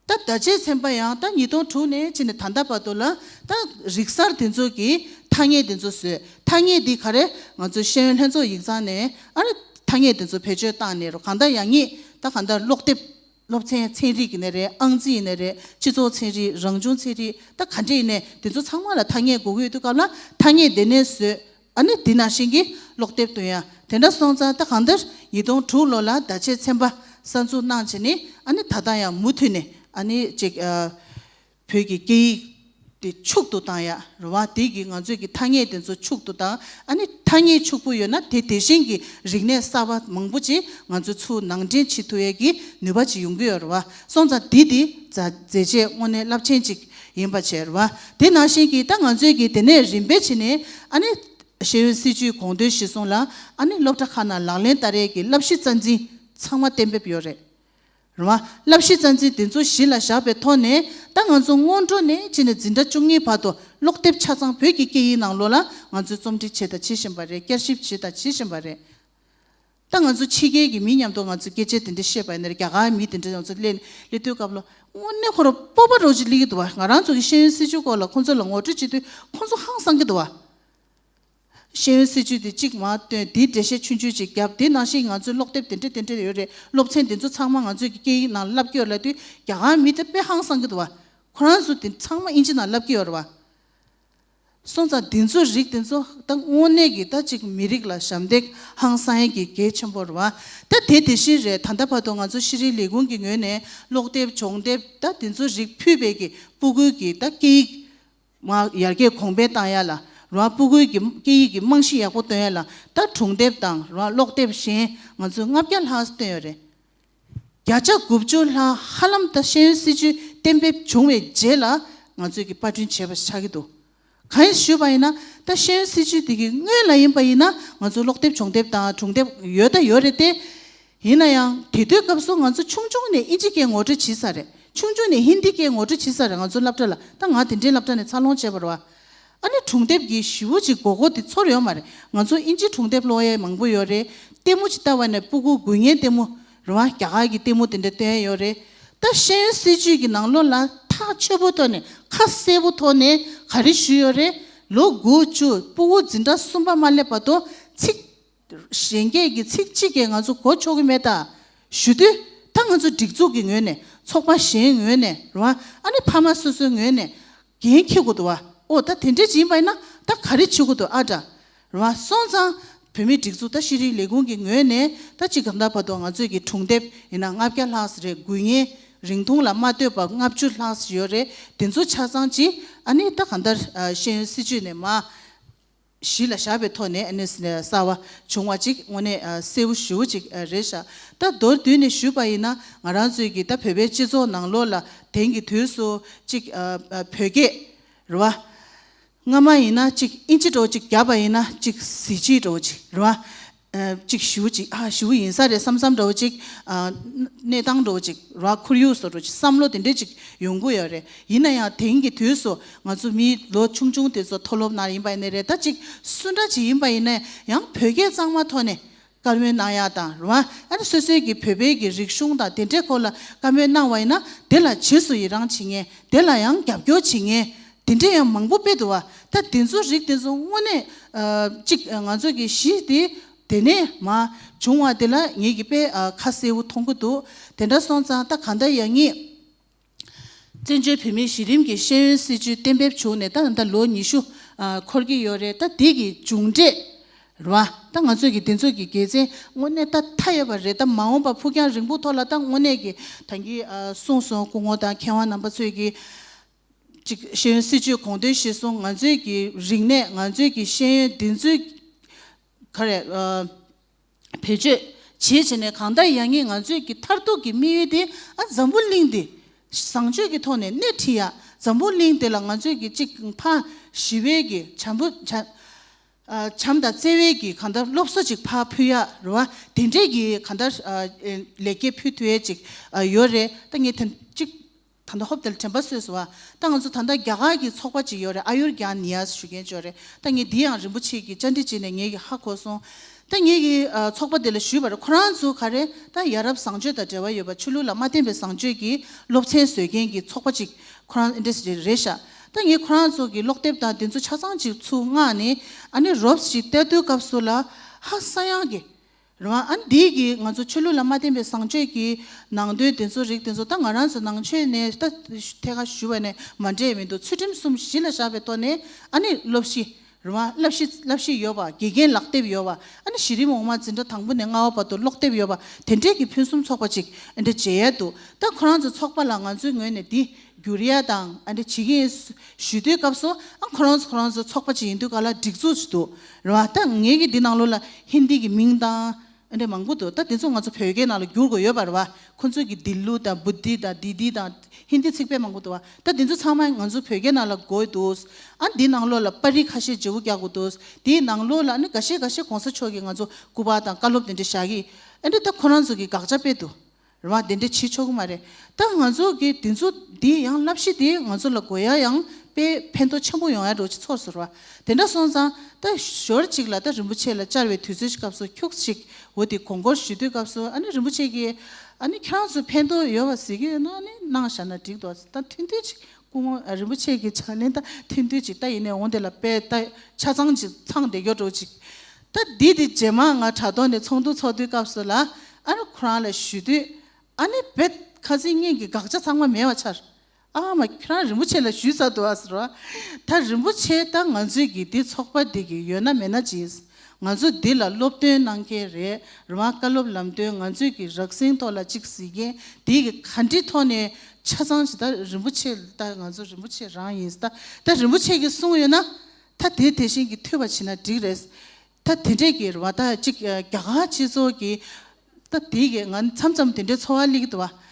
ད་བརྡ་ཆད་ཚན་པ་ཡང་ད་ཉིས་སྟོང་དྲུག་ནས་ཕྱིན་ནས་ད་ལྟ་བར་དུ་ལ་ད་རིག་གསར་དེ་ཚོ་གི་ཐ་སྙད་དེ་ཚོ་བཟོས། ཐ་སྙད་འདི་ག་རེ་ང་ཚོ་ཤེས་ཡོན་ལྷན་ཚོགས་ཡིག་ཚང་ནས་ཨ་རེ་ཐ་སྙད་དེ་ཚོ་བེད་སྤྱོད་བཏང་ནས་རེད། གང་ལྟར་ཡང་ངེས་ད་གང་ལྟར་སློབ་དེབ། སློབ་ཚན་ཚན་རིག་ཡིན་ནའི་རེད། ཨང་རྩིས་ཡིན་ནའི་རེད། སྤྱི་ཚོགས་ཚན་རིག་རང་བྱུང་ཚན་རིག་ད་ག་འདྲ་ཡིན་ནའི་དེ་ཚོ་ཚང་མ་ལ་ཐ་སྙད་དགོས་ཀྱི་ཡོད་དུས་སྐབས་ལ་ཐ་སྙད་དེ་ནས་བཟོས། ཨ་ནི་དེ་ནང་བཞིན་གྱི་སློབ་དེབ་བཏོན་ཡ། དེ་འདྲ་སོང་ཙང་ད་གང་ལྟར་ཉིས་སྟོང་དྲུག་ལོ་ལ་བརྡ་ཆད་ཚན་པ་གསར་འཛུགས་གནང་བྱས་ནས་ཨ་ནི་ད་ལྟ་ཡང་མུ་མཐུད་ནས་ཨ་ནི་ཅིག་ཨ། བོད་ཀྱི་སྐད་ཡིག་དེ་ཕྱུག་ཏུ་བཏང་ཡ་རེད་བ། དེ་གི་ང་ཚོས་ཀྱི་ཐ་སྙད་དེ་ཚོ་ཕྱུག་ཏུ་བཏང་། ཨ་ནི་ཐ་སྙད་ཕྱུག་པོ་ཡོད་ན་དེ་དེ་བཞིན་གྱི་རིག་གནས་གསར་བ་མང་པོ་ཅིག་ང་ཚོ་ཚུར་ནང་འདྲེན་བྱེད་ཐུབ་ཡས་ཀྱི་ནུས་པ་ཅིག་ཡོང་གི་ཡོད་རེད་བ། སོང་ཙང་འདི་དེ་མཛའ་མཛད་རྗེས་དངོས་གནས་རླབས་ཆེན་ཅིག་ཡིན་པ་བྱས་རེད་བ། དེ་ནང་བཞིན་གྱི་ད་ང་ཚོས་ཀྱི་དེ་ནས་རིམ་པས་བྱས་ནས་ཨ་ནི་ཤེས་ཡོན་སྲིད་བྱུས་དགོངས་དོན་གཞིར་བཟུང་ལ་ཨ་ནི་སློབ་གྲྭ་ཁག་ནང་ལག་ལེན་བསྟར་ཡས་ཀྱི་བསླབ་གཞི་རྩ་འཛིན་ཚང་མ་གཏན་འབེབས་ཡོད་རེད། རེད་བ། བསླབ་གཞི་རྩ་འཛིན་དེ་ཚོ་གཞི་ལ་བཞག་པའི་ཐོག་ནས་ད་ང་ཚོ་སྔོན་འགྲོ་ནས་ཕྱིན་ནས་འཛིན་གྲྭ་བཅུ་གཉིས་བར་དུ་སློབ་དེབ་ཆ་ཚང་བོད་ཀྱི་སྐད་ཡིག་ནང་ལོགས་ལ་ང་ཚོས་རྩོམ་སྒྲིག་བྱས་དང་བྱེད་བཞིན་པ་རེད། བསྐྱར་ཞིབ་བྱས་དང་བྱེད་བཞིན་པ་རེད། ད་ང་ཚོ་ཕྱི་རྒྱལ་གྱི་མི་མཉམ་དུ་ང་ཚོས་སྐད་ཆ་དེ་འདྲ་བཤད་པ་ཡིན་ན་རེད། རྒྱ་གར་མི་དེ་འདྲ་ང་ཚོ་སླེབས་སླེབས་དུས་སྐབས་ལ་དངོས་གནས་ཁོ་རང་སྤོབས་པ་རོ་ཅིག་སླེབས་ཀྱི་འདུག་བ། ང་རང་ཚོ་གི་ཤེས་ཡོན་སྲིད་བྱུས་སྐོར་ལ་ཁོང་ཚོ་ལ་ངོ་སྤྲོད་བྱེད་དུས་ཁོང་ཚོ་ཧང་སང་གི་འདུག་བ། ཤེས་ཡོན་སྲིད་བྱུས་དེ་གཅིག་མར་བཏོན། དེའི་འགྲེལ་བཤད་ཆུང་ཆུང་ཅིག་བརྒྱབ། དེ་ནང་བཞིན་ང་ཚོའི་སློབ་དེབ་དེ་འདྲ་དེ་འདྲ་ཡོད་རེད། སློབ་ཚན་དེ་ཚོ་ཚང་མ་ང་ཚོའི་གི་སྐད་ཡིག་ནང་བསླབ་ཀྱི་ཡོད་ལབ་དུས་རྒྱ་གར་མི་དེ་དཔེ་ཧང་སང་གི་འདུག་བ། ཁོ་རང་ཚོ་དེ་ཚང་མ་ཨིན་ཇི་ནང་བསླབ་ཀྱི་ཡོད་རེད་བ། སོང་ཙང་དེ་ཚོ་རིགས་དེ་ཚོ་ད་དངོས་གནས་ཀྱི་ད་ཅིག་མི་རིགས་ལ་ཞབས་འདེགས་ཧང་སང་ཡས་ཀྱི་གལ་ཆེན་པོ་རེད་བ། ད་དེ་དེ་བཞིན་རེད། ད་ལྟ་བར་དུ་ང་ཚོ་ཤེས་རིག་ལས་ཁུངས་ཀྱི་ངོས་ནས་སློབ་དེབ་སྦྱོང་དེབ་ད་དེ་ཚོ་རིགས་ཕུད་པའི་གི་སྤུ་གུའི་གི་ད་སྐད་ཡིག་མ་ཡར་རྒྱས་གོང་འཕེལ་བཏང་ཡ་ལ་རེད་བ། སྤུ་གུའི་གི་སྐད་ཡིག་གི་རྨང་གཞི་ཡག་པོ་བཏོན་ཡ་ལ་ད་སྒྲུང་དེབ་དང་རེད་བ། ཀློག་དེབ་གཞན་ང་ཚོས་ལྔ་བརྒྱ་ལྷག་བཏོན་ཡོད་རེད། བརྒྱ་ཆ་དགུ་བཅུ་ལྷག་ཧ་ལམ་ད་ཤེས་ཡོན་སྲིད་བྱུས་གཏན་འབེབས་བྱུང་བའི་རྗེས་ལ་ང་ཚོས་ཀྱི་པར་སྐྲུན་བྱས་པ་ཆགས་ཀྱི་འདུག་གང་ཡིན་ཞུས་པ་ཡིན་ན་ད་ཤེས་ཡོན་སྲིད་བྱུས་དེ་གི་སྔོན་ལ་ཡིན་པ་ཡིན་ན་ང་ཚོ་ཀློག་དེབ་སྦྱོང་དེབ་དང་སྒྲུང་དེབ་ཡོད་ད་ཡོད་རེད་དེ། ཡིན་ན་ཡང་དེ་དུས་སྐབས་སུ་ང་ཚོ་ཆུང་ཆུང་ནས་ཨིན་ཇི་སྐད་ངོ་སྤྲོད་བྱེད་ས་རེད། ཆུང་ཆུང་ནས་ཧིན་དི་སྐད་ངོ་སྤྲོད་བྱེད་ས་རེད། ང་ཚོ་སློབ་གྲྭ་ལ་ད་ང་དེ་འདྲའི་སློབ་གྲྭ་ནས་འཚར་ལོངས་བྱས་པ་རེད་བ། ཨ་ནི་སྒྲུང་དེབ་ཀྱི་ཞེ་པོ་ཅིག་དགོས་མཁོ་དེ་ཚོར་ཡོད་མ་རེད། ང་ཚོ་ཨིན་ཇི་སྒྲུང་དེབ་ཀློག་ཡས་མང་པོ་ཡོད་རེད། ལྟད་མོ་ཅིག་ལྟ་བ་ནས་སྤུ་གུ་དགུ་བརྙན་ལྟད་མོ་རེད་བ། རྒྱ་གར་གྱི་ལྟད་མོ་དེ་འདྲ་སྟོན་ཡས་ཡོད་རེད། ད་ཤེས་ཡོན་སྲིད་བྱུས་ཀྱི་ནང་ལོགས་ལ་ཐག་ཆོད་པོ་ཐོག་ནས་ཁ་གསལ་པོ་ཐོག་ནས་ག་རེ་ཞུས་ཡོད་རེད། ལོ་དགུ་བཅུ་སྤུ་གུ་འཛིན་གྲྭ་གསུམ་པ་མ་སླེབས་བར་དུ་ཚིག་གཞན་སྐད་ཀྱི་ཚིག་གཅིག་གིས་ང་ཚོ་གོ་ཆོག་གི་མེད་ད་ཞུ་དུས། ད་ང་ཚོ་སྒྲིག་འཛུགས་ཀྱི་ངོས་ནས་ཚོགས་པ་གཞན་ངོས་ནས་རེད་བ། ཨ་ནི་ཕ་མ་སོ་སོའི་ངོས་ནས་འགན་འཁྱེར་དགོས་འདུག་བ། ཨོ་ད་དེ་འདྲས་ཅིག་ཡིན་པ་ཡིན་ན་ད་ག་རེ་བྱེད་དགོས་འདུག་ཨ་འདྲ་རེད་བ། སོང་ཙང་བོད་མིའི་སྒྲིག་འཛུགས་ད་ཤེས་རིག་ལས་ཁུངས་ཀྱི་ངོས་ནས་ད་ཅིག་གང་ལྟར་བར་དུ་ང་ཚོས་ཀྱི་སྒྲུང་དེབ་ཡིན་ན་ལྔ་བརྒྱ་ལྷག་ཙམ་རེད། དགུ་བརྙན་རིང་ཐུང་ལ་མ་ལྟོས་པར་ལྔ་བཅུ་ལྷག་ཙམ་ཡོད་རེད། དེ་ཚོ་ཆ་ཚང་ཅིག་ཨ་ནི་ད་གང་ལྟར་ཤེས་ཡོན་སྲིད་བྱུས་ནས་མར་གཞི་ལ་བཞག་པའི་ཐོག་ནས་ཨ་ནི་གསར་བ་བྱུང་བ་ཅིག་དངོས་གནས་གསལ་པོ་ཞེ་པོ་ཅིག་རེད་ཤག་ད་མདོར་བསྡུས་ནས་ཞུས་པ་ཡིན་ན་ང་རང་ཚོའི་གི་ད་བོད་པའི་སྤྱི་ཚོགས་ནང་ལོགས་ལ་དེང་གི་དུས་སུ་ཅིག་བོད་སྐད་རེད་བ། སྔ་མ་ཡིན་ན་ཅིག་ཨིན་ཇི་འདྲ་བོ་ཅིག་བརྒྱབ་པ་ཡིན་ན་ཅིག་གཟི་བརྗིད་འདྲ་བོ་ཅིག་རེད་བ། ཅིག་ཞེ་པོ་ཅིག་ཨ་ཞེ་པོ་ཡིན་ས་རེད་བསམ་བསམ་འདྲ་བོ་ཅིག་གནས་སྟངས་འདྲ་བོ་ཅིག་རེད་བ། ཁོར་ཡུག་བཟོ་འདྲ་བོ་ཅིག་བསམ་བློ་དེ་འདྲས་ཅིག་ཡོང་གི་ཡོད་རེད། ཡིན་ན་ཡང་དེང་གི་དུས་སུ་ང་ཚོ་མི་ལོ་ཆུང་ཆུང་དེ་ཚོ་མཐོ་སློབ་ནང་ཡིན་པ་ཡིན་ནའི་རེད། ད་ཅིག་སུ་འདྲ་ཅིག་ཡིན་པ་ཡིན་ན་ཡང་བོད་སྐད་གཙང་མ་ཐོག་ནས་བཀའ་མོལ་གནང་ཡག་དང་རེད་བ། ཨ་ནི་སོ་སོའི་གི་བོད་པའི་གི་རིག་གཞུང་དང་དེ་འདྲའི་སྐོར་ལ་བཀའ་མོལ་གནང་བ་ཡིན་ན་དེ་ལ་རྗེས་སུ་ཡི་རང་བྱེད་མཁན། དེ་ལ་ཡང་རྒྱབ་སྐྱོར་བྱེད་མཁན་དེ་འདྲ་ཡང་མང་པོ་དཔེ་འདུག་བ། ད་དེ་ཚོ་རིགས་དེ་ཚོ་དངོས་གནས་ཅིག་ང་ཚོ་གི་གཞི་དེ་དེ་ནས་མར་བྱུང་བ་དེ་ལ་ངེད་ཀྱིས་དཔེ་ཁ་གསལ་པོ་མཐོང་གི་འདུག་དེ་འདྲ་སོང་ཙང་ད་གང་ལྟར་ཡང་ངེད་ བཙན་བྱོལ་བོད་མིའི་གཞི་རིམ་གྱི་ཤེས་ཡོན་སྲིད་བྱུས་གཏན་འབེབས་བྱུང་ནས་ད་ད་ལོ་ཉི་ཤུ་ཨ་འཁོར་གྱི་ཡོད་རེད། ད་དེ་གི་མཇུག་འབྲས་རེད་བ། ད་ང་ཚོས་ཀྱི་དེ་ཚོ་གི་དགེ་མཚན་དངོས་གནས་ད་མཐའ་ཡས་པ་རེད། ད་མ་འོངས་པ་ཕུགས་རྒྱང་རིང་པོ་ཐོག་ལ་ད་དངོས་གནས་ཀྱི་ད་གིན་ཨ་གསུངས་སོང་། སྐུ་ངོ་དང་མཁས་དབང་རྣམ་པ་ཚོས་ཀྱི་ཅིག་ཤེས་ཡོན་སྲིད་བྱུས་དགོངས་དོན་གཞིར་བཟུང་ང་ཚོའི་གི་རིག་གནས་ང་ཚོའི་གི་ཤེས་ཡོན་འདི་ཚོའི་ག་རེ་ཨ་བེད་སྤྱོད་བྱེད་བྱས་ནས་གང་ལྟར་ཡང་ངེས་ང་ཚོའི་གི་མཐར་ཐུག་གི་དམིགས་ཡུལ་དེ་ཨ་འཛམ་བུ་གླིང་འདི་བཟང་སྤྱོད་ཀྱི་ཐོག་ནས་སྣེ་ཁྲིད་ཡ། འཛམ་བུ་གླིང་འདི་ལ་ང་ཚོའི་གི་ཅིག་ཕར་ཞི་བའི་གི་བྱམས་པོ་བྱ་ཨ་བྱམས་དང་བརྩེ་བའི་གི་གང་ལྟར་སློབ་གསོ་ཅིག་ཕར་ཕུལ་ཡ་རེད་བ། དེ་འདྲའི་གི་གང་ལྟར་ཨ་ལེགས་སྐྱེས་ཕུལ་ཐུབ་ཡས་ཅིག་ཨ་ཡོད་རེད། ད་ངས་དེ་ཅིག་ད་ལྟ་ཧོབ་དེ་ལ་དྲན་པ་གསོས་སོང་བ། ད་ང་ཚོ་ད་ལྟ་རྒྱ་གར་གྱི་ཚོགས་པ་ཅིག་ཡོད་རེད། ཨ་ཡུར་གྱཱན་ནི་ཡཱས་ཞུ་མཁན་ཅིག་ཡོད་རེད། ད་ངས་འདི་ཡང་རིན་པོ་ཆེ་གི་བཅར་འདྲི་བྱས་ནས་ངས་ཀྱི་ཧ་གོ་སོང་། ད་ངས་ཀྱི་ཨ་ཚོགས་པ་དེ་ལ་ཞུས་པ་རེད། ཁོ་རང་ཚོ་ག་རེ་ད་ཡ་རབས་བཟང་སྤྱོད་དང་འབྲེལ་བ་ཡོད་པ་ཆོས་ལུགས་ལ་མ་བརྟེན་པའི་བཟང་སྤྱོད་ཀྱི་སློབ་ཚན་བཟོ་མཁན་གྱི་ཚོགས་པ་ཅིག་ཁོ་རང་འདྲ་ཞིག་རེད་ཤག་ད་ངས་ཁོ་རང་ཚོ་གི་ཀློག་དེབ་དང་དེ་ཚོ་ཆ་ཚང་ཅིག་ཚུར་མངགས་ནས་ཨ་ནི་རོབ་ཅིག་བལྟ་དུས་སྐབས་སུ་ལ་ཧ་ས་ཡང་གི་རེད་བ། ཨ་ནི་འདི་གིས་ང་ཚོ་ཆོས་ལུགས་ལ་མ་བརྟེན་པའི་བཟང་སྤྱོད་ཀྱི་ནང་དོན་དེ་ཚོ་རིགས་དེ་ཚོ་ད་ང་རང་ཚོ་ནང་ཆོས་ནས་ད་ཐད་ཀར་ཞུ་བ་ནས་མ་འདྲེས་མི་འདུག་ཚུལ་ཁྲིམས་གསུམ་གཞི་ལ་བཞག་པའི་ཐོག་ནས་ཨ་ནི་སློབ་གཞི་རེད་བ། བསླབ་གཞི་བསླབ་གཞི་ཡོད་པ། དགེ་རྒན་ལག་དེབ་ཡོད་པ། ཨ་ནི་གཞི་རིམ་འོག་མ་འཛིན་གྲྭ་དང་པོ་ནས་ལྔ་པ་བར་དུ་ཀློག་དེབ་ཡོད་པ། དེ་འདྲས་ཀྱི་ཕུན་སུམ་ཚོགས་པ་ཅིག་ཨ་འདྲ་མཇལ་ཡས་འདུག་ད་ཁོ་རང་ཚོ་ཚོགས་པ་ལ་ང་ཚོའི་ངོས་ནས་འདི་བསྒྱུར་ཡ་དང་ཨ་འདྲ་བྱེད་ཀྱི་ཡིན་ཞུ་དུས་སྐབས་སུ་ཨ་ཁོ་རང་ཚོ་ཁོ་རང་ཚོ་ཚོགས་པ་ཅིག་ཡིན་དུས་ག་ལ་སྒྲིག་འཛུགས་ཅིག་འདུག་རེད་བ། ད་ངེད་ཀྱི་འདི་ནང་ལོགས་ལ་ཧིན་དི་གི་མིང་དང་ཨ་འདྲ་མང་པོ་འདུག་ད་དེ་ཚོ་ང་ཚོ་བོད་སྐད་ནང་ལ་བསྒྱུར་དགོས་ཡོད་པ་རེད་བ། ཁོ་ཚོས་ཀྱི་དི་ལུ་དང་བུ་དྷི་དང་དི་དྷི་དང་ཧིན་དི་ཚིག་ཕལ་མང་པོ་འདུག་བ། ད་དེ་ཚོ་ཚང་མ་ང་ཚོ་བོད་སྐད་ནང་ལ་དགོས་འདུག་ཨ་འདི་ནང་ལོགས་ལ་པར་རིས་ཁ་ཤས་བརྗེ་པོ་རྒྱག་དགོས་འདུག་དེའི་ནང་ལོགས་ལ་ཨ་ནི་འགའ་ཤས་འགའ་ཤས་གོང་ས་མཆོག་གིས་ང་ཚོ་སྐུ་པར་དང་བཀའ་སློབ་དེ་འདྲ་བཞག་གི་ཨ་འདྲ་ད་ཁོ་རང་ཚོ་གི་དགག་བྱ་སྤེལ་འདུག་རེད་བ། དེ་འདྲ་བྱེད་ཆོག་གི་མ་རེད། ད་ང་ཚོ་གི་དེ་ཚོ་འདི་ཡང་བསླབ་གཞི་དེ་ང་ཚོ་ལ་དགོས་ཡ་ཡང་དཔེ་ཕན་ཐོགས་ཆེན་པོ་ཡོང་ཡ་འགྲོ་ཅིག་ཚོར་སོང་རེད་བ། དེ་འདྲ་སོང་ཙང་ད་ཞོར་ཅིག་ལ་ད་རིན་པོ་ཆེ་ལ་བཅར་བའི་དུས་ཚོད་ཅིག་སྐབས་སུ་ཁྱུག་ཅིག་འོ་དེ་དགོངས་སྐོར་ཞུ་དུས་སྐབས་སུ་ཨ་ནི་རིན་པོ་ཆེ་གིས་ཨ་ནི་ཁྱེད་རང་ཚོ་ཕན་ཐོགས་ཡོད་པ་གཟིགས་ཀྱི་ཡོད་ན་ཨ་ནི་གནང་བཞག་ན་འགྲིག་འདུག་ད་ཐུང་ཐུང་ཅིག་སྐུ་ངོ་རིན་པོ་ཆེ་གི་ཕྱག་ལེན་ད་ཐུང་ཐུང་ཅིག་ད་ཡིན་ནའི་འོང་དེ་ལ་དཔེ་ད་ཆ་ཚང་ཅིག་ཚང་བསྡད་ཡོད་འགྲོ་ཅིག་ད་འདི་དེ་རྗེས་མ་ང་དྲ་ཐོག་ནས་ཚོགས་འདུ་ཚོགས་དུས་སྐབས་སུ་ལ་ཨ་ནི་ཁོ་རང་ལ་ཞུ་དུས་ཨ་ནི་བེད་ཁ་སང་ངེད་ཀྱི་དགག་བྱ་ཚང་མ་མེད་པ་ཆགས། ཨ་མ་ཁྱེད་རང་རིན་པོ་ཆེ་ལ་ཞུས་ཚར་འདུག་ཨ་ཟེར་བ། ད་རིན་པོ་ཆེ་ད་ང་ཚོའི་གི་འདི་ཚོགས་པ་འདི་གི་ཡོད་ན་མེད་ན་ཅི། ང་ཚོ་འདི་ལ་སློབ་སྟོན་གནང་མཁན་རེད། རེད་བ། བཀའ་སློབ་ལམ་སྟོན་ང་ཚོའི་གི་རགས་ཟིན་ཐོག་ལ་ཅིག་གཟིགས་མཁན་འདི་གི་ག་འདྲི་ཐོག་ནས་ཆ་ཚང་ཞིག་ད་རིན་པོ་ཆེ་ད་ང་ཚོ་རིན་པོ་ཆེ་རང་ཡིན་ད་ད་རིན་པོ་ཆེ་གིས་གསུངས་ཡོད་ན་ད་དེ་དེ་བཞིན་གི་ཐོས་པ་བྱེད་ན་འགྲིག་རེད། ད་དེ་འདྲས་ཀྱི་རེད་བ། ད་ཅིག་རྒྱ་གར་སྤྱི་ཚོགས་ཀྱི་ད་དེ་གི་ང་མཚམས་མཚམས་དེ་འདྲའི་ཚོར་བ་སླེབས་ཀྱི་འདུག་བ།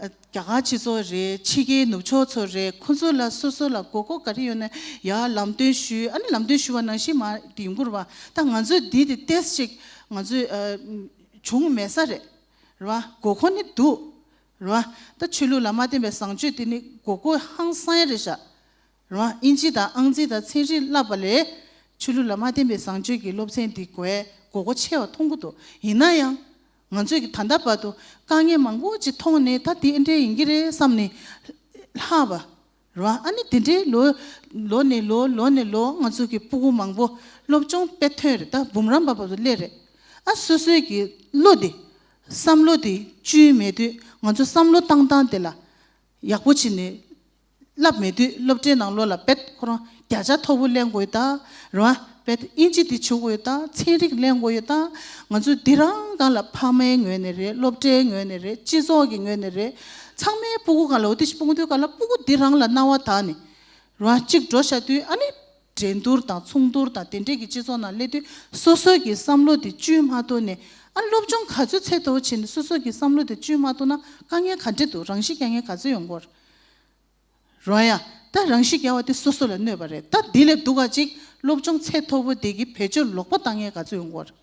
རྒྱ་གར་སྤྱི་ཚོགས་རེད། ཕྱི་རྒྱལ་ནུབ་ཕྱོགས་ཚོ་རེད། ཁོ་ཚོ་ལ་སོ་སོ་ལ་དགོས་མཁོ་ག་རེ་ཡོད་ན་ཡར་ལམ་སྟོན་ཞུས། ཨ་ནི་ལམ་སྟོན་ཞུ་བ་ནང་བཞིན་མར་དེ་ཡོང་གི་རེད་བ། ད་ང་ཚོས་འདི་དེ་ཏོག་ཙམ་ཅིག་ང་ཚོས་བྱུང་མེད་ས་རེད། རེད་བ། དགོས་མཁོ་ནི་འདུག་རེད་བ། ད་ཆོས་ལུགས་ལ་མ་བརྟེན་པའི་བཟང་སྤྱོད་དེ་ནི་དགོས་མཁོ་ཧང་སང་ཡ་རེད་ཤག་རེད་བ། ཨིན་ཇི་དང་ཨང་རྩིས་དང་ཚན་རིག་བསླབ་པ་ལས་ཆོས་ལུགས་ལ་མ་བརྟེན་པའི་བཟང་སྤྱོད་ཀྱི་སློབ་ཚན་འདི་དགོས་དགོས་མཁོ་ཆེ་བ་མཐོང་གི་འདུག་ཡིན་ན་ཡང་ང་ཚོས་ཀྱི་ད་ལྟ་བར་དུ་དཀའ་ངལ་མང་པོ་ཅིག་མཐོང་ནས་ད་འདི་འདྲའི་ཡིན་གྱི་རེད་བསམ་ནས་ལྷག་པ་རེད་བ། ཨ་ནི་དེ་འདྲའི་ལོ་ལོ་ནས་ལོ་ལོ་ནས་ལོ་ང་ཚོ་གི་སྤུ་གུ་མང་པོ་སློབ་སྦྱོང་དཔེ་ཐོན་རེད། ད་འབུམ་རམས་པ་བར་དུ་སླེབས་རེད། ཨ་སོ་སོའི་གི་བློ་དེ་བསམ་བློ་དེ་བཅོས་མེད་དུས་ང་ཚོ་བསམ་བློ་བཏང་སྟངས་དེ་ལ་ཡག་པོ་བྱས་ནས་བསླབ་མེད་དུས་སློབ་གྲྭའི་ནང་ལོགས་ལ་དཔེ་ཁོ་རང་བརྒྱ་ཆ་མཐོ་པོ་ལེན་དགོས་ད་རེད་བ། དཔེ་ཨིན་ཇི་འདི་བྱེད་དགོས་ད། ཚན་རིག་ལེན་དགོས་ཡོད་ད། ང་ཚོ་འདི་རང་སྒང་ལ་ཕ་མའི་ངོས་ནས་རེད། སློབ་གྲྭའི་ངོས་ནས་རེད། སྤྱི་ཚོགས་ཀྱི་ངོས་ནས་རེད། ཚང་མའི་སྤུ་གུ་སྒང་ལ་འོ་དེ་སྤུ་གུ་དུས་སྒང་ལ་སྤུ་གུ་འདི་རང་ལ་སྣང་བ་དག་ནས་རེད་བ། གཅིག་འགྲོ་བཞག་དུས་ཨ་ནི་འགྲན་བསྡུར་དང་མཚུངས་བསྡུར་དང་དེ་འདྲས་ཀྱི་སྤྱི་ཚོགས་ནང་སླེབས་དུས་སོ་སོའི་གི་བསམ་བློ་དེ་བཅོས་མ་ཐུབ་ནས་ཨ་སློབ་སྦྱོང་ག་ཚོད་ཚད་མཐོ་པོ་བྱས་ནས་སོ་སོའི་གི་བསམ་བློ་དེ་བཅོས་མ་ཐུབ་ན་དཀའ་ངལ་ག་འདྲས་འདུག་རང་ཤི་རྒྱག་མཁན་ག་ཚོད་ཡོང་གི་ཡོད་རེད། རོ་ཡ། ད་རང་ཤི་རྒྱག་པ་དེ་སོ་སོ་ལ་གནོད་པ་རེད། ད་དེ་ལས་སྡུག་ག་ཅིག་སློབ་སྦྱོང་ཚད་མཐོ་པོ་དེ་གི་བེད་སྤྱོད་ལོག་པ་བཏང་མཁན་ག་ཚོད་ཡོང་གི་ཡོད་རེད།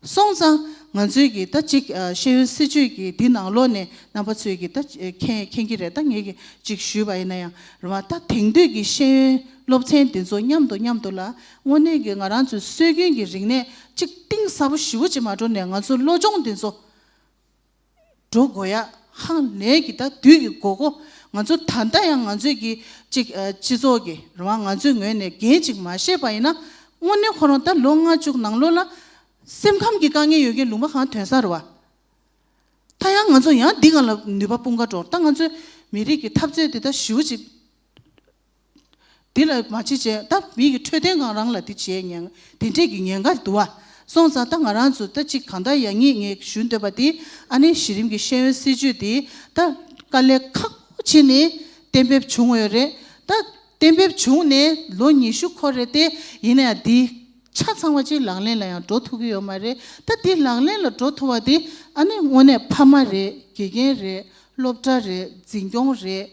སོང་ཙང་ང་ཚོས་ཀྱི་ད་ཅིག་ཨ་ཤེས་ཡོན་སྲིད་བྱུས་ཀྱི་འདི་ནང་ལོགས་ནས་རྣམ་པ་ཚོས་ཀྱི་ད་མཁྱེན་མཁྱེན་གྱི་རེད། ད་ངས་ཀྱི་ཅིག་ཞུས་པ་ཡིན་ན་ཡང་རེད་བ། ད་དེང་དུས་ཀྱི་ཤེས་ཡོན་སློབ་ཚན་འདི་ཚོ་མཉམ་དུ་མཉམ་དུ་ལ་དངོས་གནས་ཀྱི་ང་རང་ཚོའི་སྲོལ་རྒྱུན་གྱི་རིག་གནས་ཅིག་གཏིང་ཟབ་པོ་ཞེ་པོ་ཅིག་མ་འགྲོ་ནས་ང་ཚོ་བློ་སྦྱོང་འདི་ཚོ་འགྲོ་དགོས་ཡ་ཧང་ལས་ཀྱི་ད་དུས་ཀྱི་དགོས་མཁོ། ང་ཚོ་ད་ལྟ་ཡང་ང་ཚོས་ཀྱི་ཅིག་ཨ་སྤྱི་ཚོགས་ཀྱི་རེད་བ། ང་ཚོའི་ངོས་ནས་འགན་ཅིག་མ་བཞེས་པ་ཡིན་ན་དངོས་གནས་ཁོ་རང་ད་ལོ་ལྔ་བཅུ་ནང་ལོགས་ལ་སེམས་ཁམས་ཀྱི་དཀའ་ངལ་ཡོད་མཁན་ལུང་པ་གང་ཐོན་ས་རེད་བ། ད་ཡང་ང་ཚོ་ཡང་འདི་སྒང་ལ་ནུས་པ་སྤུངས་ཀ་འགྲོ། ད་ང་ཚོས་ མི་རིགས་ཀྱི་འཐབ་རྩོད་དེ་ད་ཞེ་པོ་ཅིག་འདི་ལ་མ་བྱེད་བྱས་ད་མི་གི་འཕྲོད་བསྟེན་སྒང་རང་ལ་འདི་བྱས་ཉེན་དེ་འདྲས་ཀྱི་ཉེན་ཁ་འདུག་བ། སོང་ཙང་ད་ང་རང་ཚོ་ད་ཅིག་གང་ལྟར་ཡང་ངེད་ངས་ཞུ་འདོད་པ་དེ་ཨ་ནི་གཞི་རིམ་གྱི་ཤེས་ཡོན་སྲིད་བྱུས་དེ་ད་དཀའ་ལས་ཁག་པོ་བྱས་ནས་གཏན་འབེབས་བྱུང་ཡོད་རེད། ད་གཏན་འབེབས་བྱུང་ནས་ལོ་ཉི་ཤུ་འཁོར་རེད་དེ། ཡིན་ན་ཡང་འདི་ཆ་ཚང་བ་ཅིག་ལག་ལེན་ལ་ཡང་འགྲོ་ཐུབ་ཀྱི་ཡོད་མ་རེད། ད་འདི་ལག་ལེན་ལ་འགྲོ་ཐུབ་པ་དེ་ཨ་ནི་དངོས་གནས་ཕ་མ་རེད། དགེ་རྒན་རེད། སློབ་གྲྭ་རེད། འཛིན་སྐྱོང་རེད།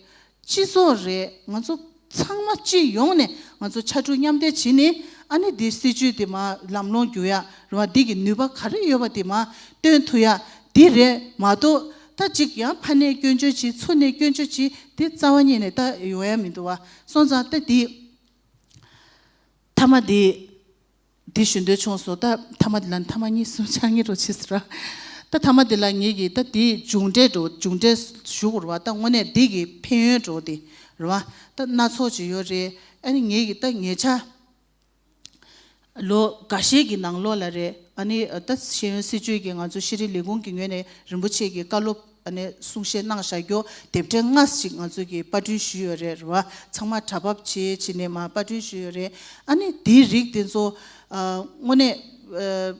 སྤྱི་ཚོགས་རེད། ང་ཚོ་ཚང་མ་སྤྱི་ཡོངས་ནས་ང་ཚོ་ཕྱར་གྲུ་མཉམ་འདེགས་བྱས་ནས་ཨ་ནི་འདི་སྲིད་བྱུས་དེ་མར་ལམ་ལྷོང་བསྒྱུར་ཡ་རེད་བ། འདི་གི་ནུས་པ་ག་རེ་ཡོད་པ་དེ་མར་སྟོན་ཐུབ་ཡ་འདི་རེད་མ་གཏོགས། ད་ཅིག་ཡང་ཕ་ནས་སྐྱོན་བརྗོད་བྱེད། ཚུ་ནས་སྐྱོན་བརྗོད་བྱེད། དེ་རྩ་བ་ཉིད་ནས་ད་ཡོང་ཡ་མི་འདུག་བ། སོང་ཙང་ད་འདི་མཐའ་མ་འདི་འདི་ཞུ་འདོད་བྱུང་སོང་། ད་མཐའ་མ་འདི་ལ་མཐའ་མ་གཉིས་གསུམ་ཆ་གཉིས་རོ་བྱེད་ཟེར་ར། ད་མཐའ་མ་འདི་ལ་ངེད་ཀྱིས་ད་འདི་མཇུག་འབྲས་འགྲོ་མཇུག་འབྲས་ཞུ་དགོས་རེད་བ། ད་དངོས་གནས་འདི་གི་ཕན་ཡོན་འགྲོ་འདི་རེད་བ། ད་སྣ་ཚོགས་ཅིག་ཡོད་རེད། ཨ་ནི་ངེད་ཀྱིས་ད་ཉེ་ཆར་ལོ་འགའ་ཤས་ཀྱི་ནང་ལོགས་ལ་རེད། ཨ་ནི་ད་ཤེས་ཡོན་སྲིད་བྱུས་ཀྱི་ང་ཚོ་ཤེས་རིག་ལས་ཁུངས་ཀྱི་ངོས་ནས་རིན་པོ་ཆེ་གི་བཀའ་སློབ་ཨ་ནི་གསུང་བཤད་གནང་བཞག་རྒྱུ་དེབ་ཕྲེང་ལྔ་ཞིག་ང་ཚོ་གིས་པར་སྐྲུན་ཞུས་ཡོད་རེད་རེད་བ། ཚང་མ་གྲྭ་པ་བྱས་བྱས་ནས་མར་པར་སྐྲུན་ཞུས་ཡོད་རེད། ཨ་ནི་དེའི་རིགས་དེ་ཚོ་ཨ་དངོས་གནས་ཨ་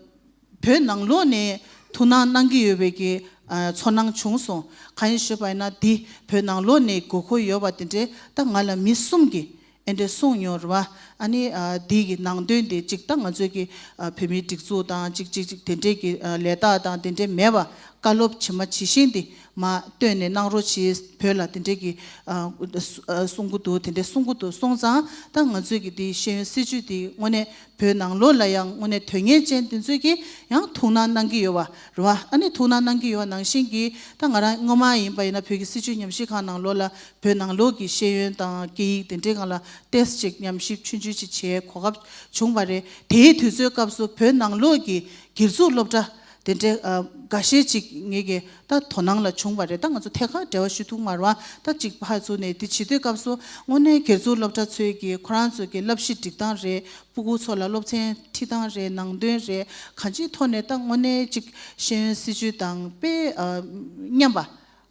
བོད་ནང་ལོགས་ནས་ཐུགས་སྣང་གནང་གི་ཡོད་པའི་གི་ཨ་ཚོར་སྣང་བྱུང་སོང་། གང་ཡིན་ཞུས་པ་ཡིན་ན་འདི་བོད་ནང་ལོགས་ནས་དགོས་མཁོ་ཡོད་པ་དེ་འདྲའི་ད་ང་ལ་མི་གསུམ་གིས་ཨེ་འདྲས་གསུངས་མྱོང་རེད་བ། ཨ་ནི་ཨ་འདི་གི་ནང་དོན་དེ་གཅིག་ད་ང་ཚོའི་གི་ཨ་བོད་མིའི་སྒྲིག་འཛུགས་དང་གཅིག་གཅིག་གཅིག་དེ་འདྲས་ཀྱི་ཨ་ལས་རྟགས་དང་དེ་འདྲས་མེད་པ་བཀའ་སློབ་ཇི་མ་ཇི་བཞིན་དེ་མར་བཏོན་ནས་གནང་རོགས་བྱེད། བོད་ལ་དེ་འདྲས་ཀྱི་ཨ་གསུང་གི་འདུག་དེ་འདྲས་གསུང་གི་འདུག་སོང་ཙང་ད་ང་ཚོའི་གི་དེ་ཤེས་ཡོན་སྲིད་བྱུས་དེ་དངོས་གནས་བོད་ནང་ལོགས་ལ་ཡང་དངོས་གནས་དོན་གཉེར་ཅན་དེ་ཚོས་ཀྱི་ཡང་ཐུགས་སྣང་གནང་གི་ཡོད་པ་རེད་བ། ཨ་ནི་ཐུགས་སྣང་གནང་གི་ཡོད་པ་ནང་བཞིན་གྱི་ད་ང་རང་སྔོན་མ་ཡིན་པ་ཡིན་ན་བོད་ཀྱི་སྲིད་བྱུས་ཉམས་ཞིབ་ཁང་ནང་ལོགས་ལ་བོད་ནང་ལོགས་ཀྱི་ཤེས་ཡོན་དང་སྐད་ཡིག་དེ་འདྲའི་སྒང་ལ་ཏོག་ཙམ་ཅིག་ཉམས་ཞིབ་ཆུང་ཆུང་ཅིག་བྱེད་གོ་སྐབས་བྱུང་བ་རེད། དེའི་དུས་ཚོད་སྐབས་སུ་བོད་ནང་ལོགས་ཀྱི་སྒེར་ཚུགས་སློབ་གྲྭ་དེ་འདྲའི་ཨ་འགའ་ཤས་ཅིག་ངེད་ཀྱི་ད་དོ་སྣང་ལ་བྱུང་བ་རེད། ད་ང་ཚོ་ཐད་ཀར་འབྲེལ་བ་ཞུ་ཐུབ་མ་རེད་བ། ད་ཅིག་ཕར་ཚུར་ནས་དེ་བྱེད་དུས་སྐབས་སུ་དངོས་གནས་སྒེར་ཚུགས་སློབ་གྲྭ་ཚོས་ཀྱི་ཁོ་རང་ཚོ་གི་བསླབ་གཞི་སྒྲིག་སྟངས་རེད། སྤུ་གུ་ཚོ་ལ་སློབ་ཚན་ཁྲིད་སྟངས་རེད། ནང་དོན་རེད། གང་ཅིའི་ཐོག་ནས་ད་དངོས་གནས་ཅིག་ཤེས་ཡོན་སྲིད་བྱུས་དང་དཔེ་ཨ་མཉམ་པ་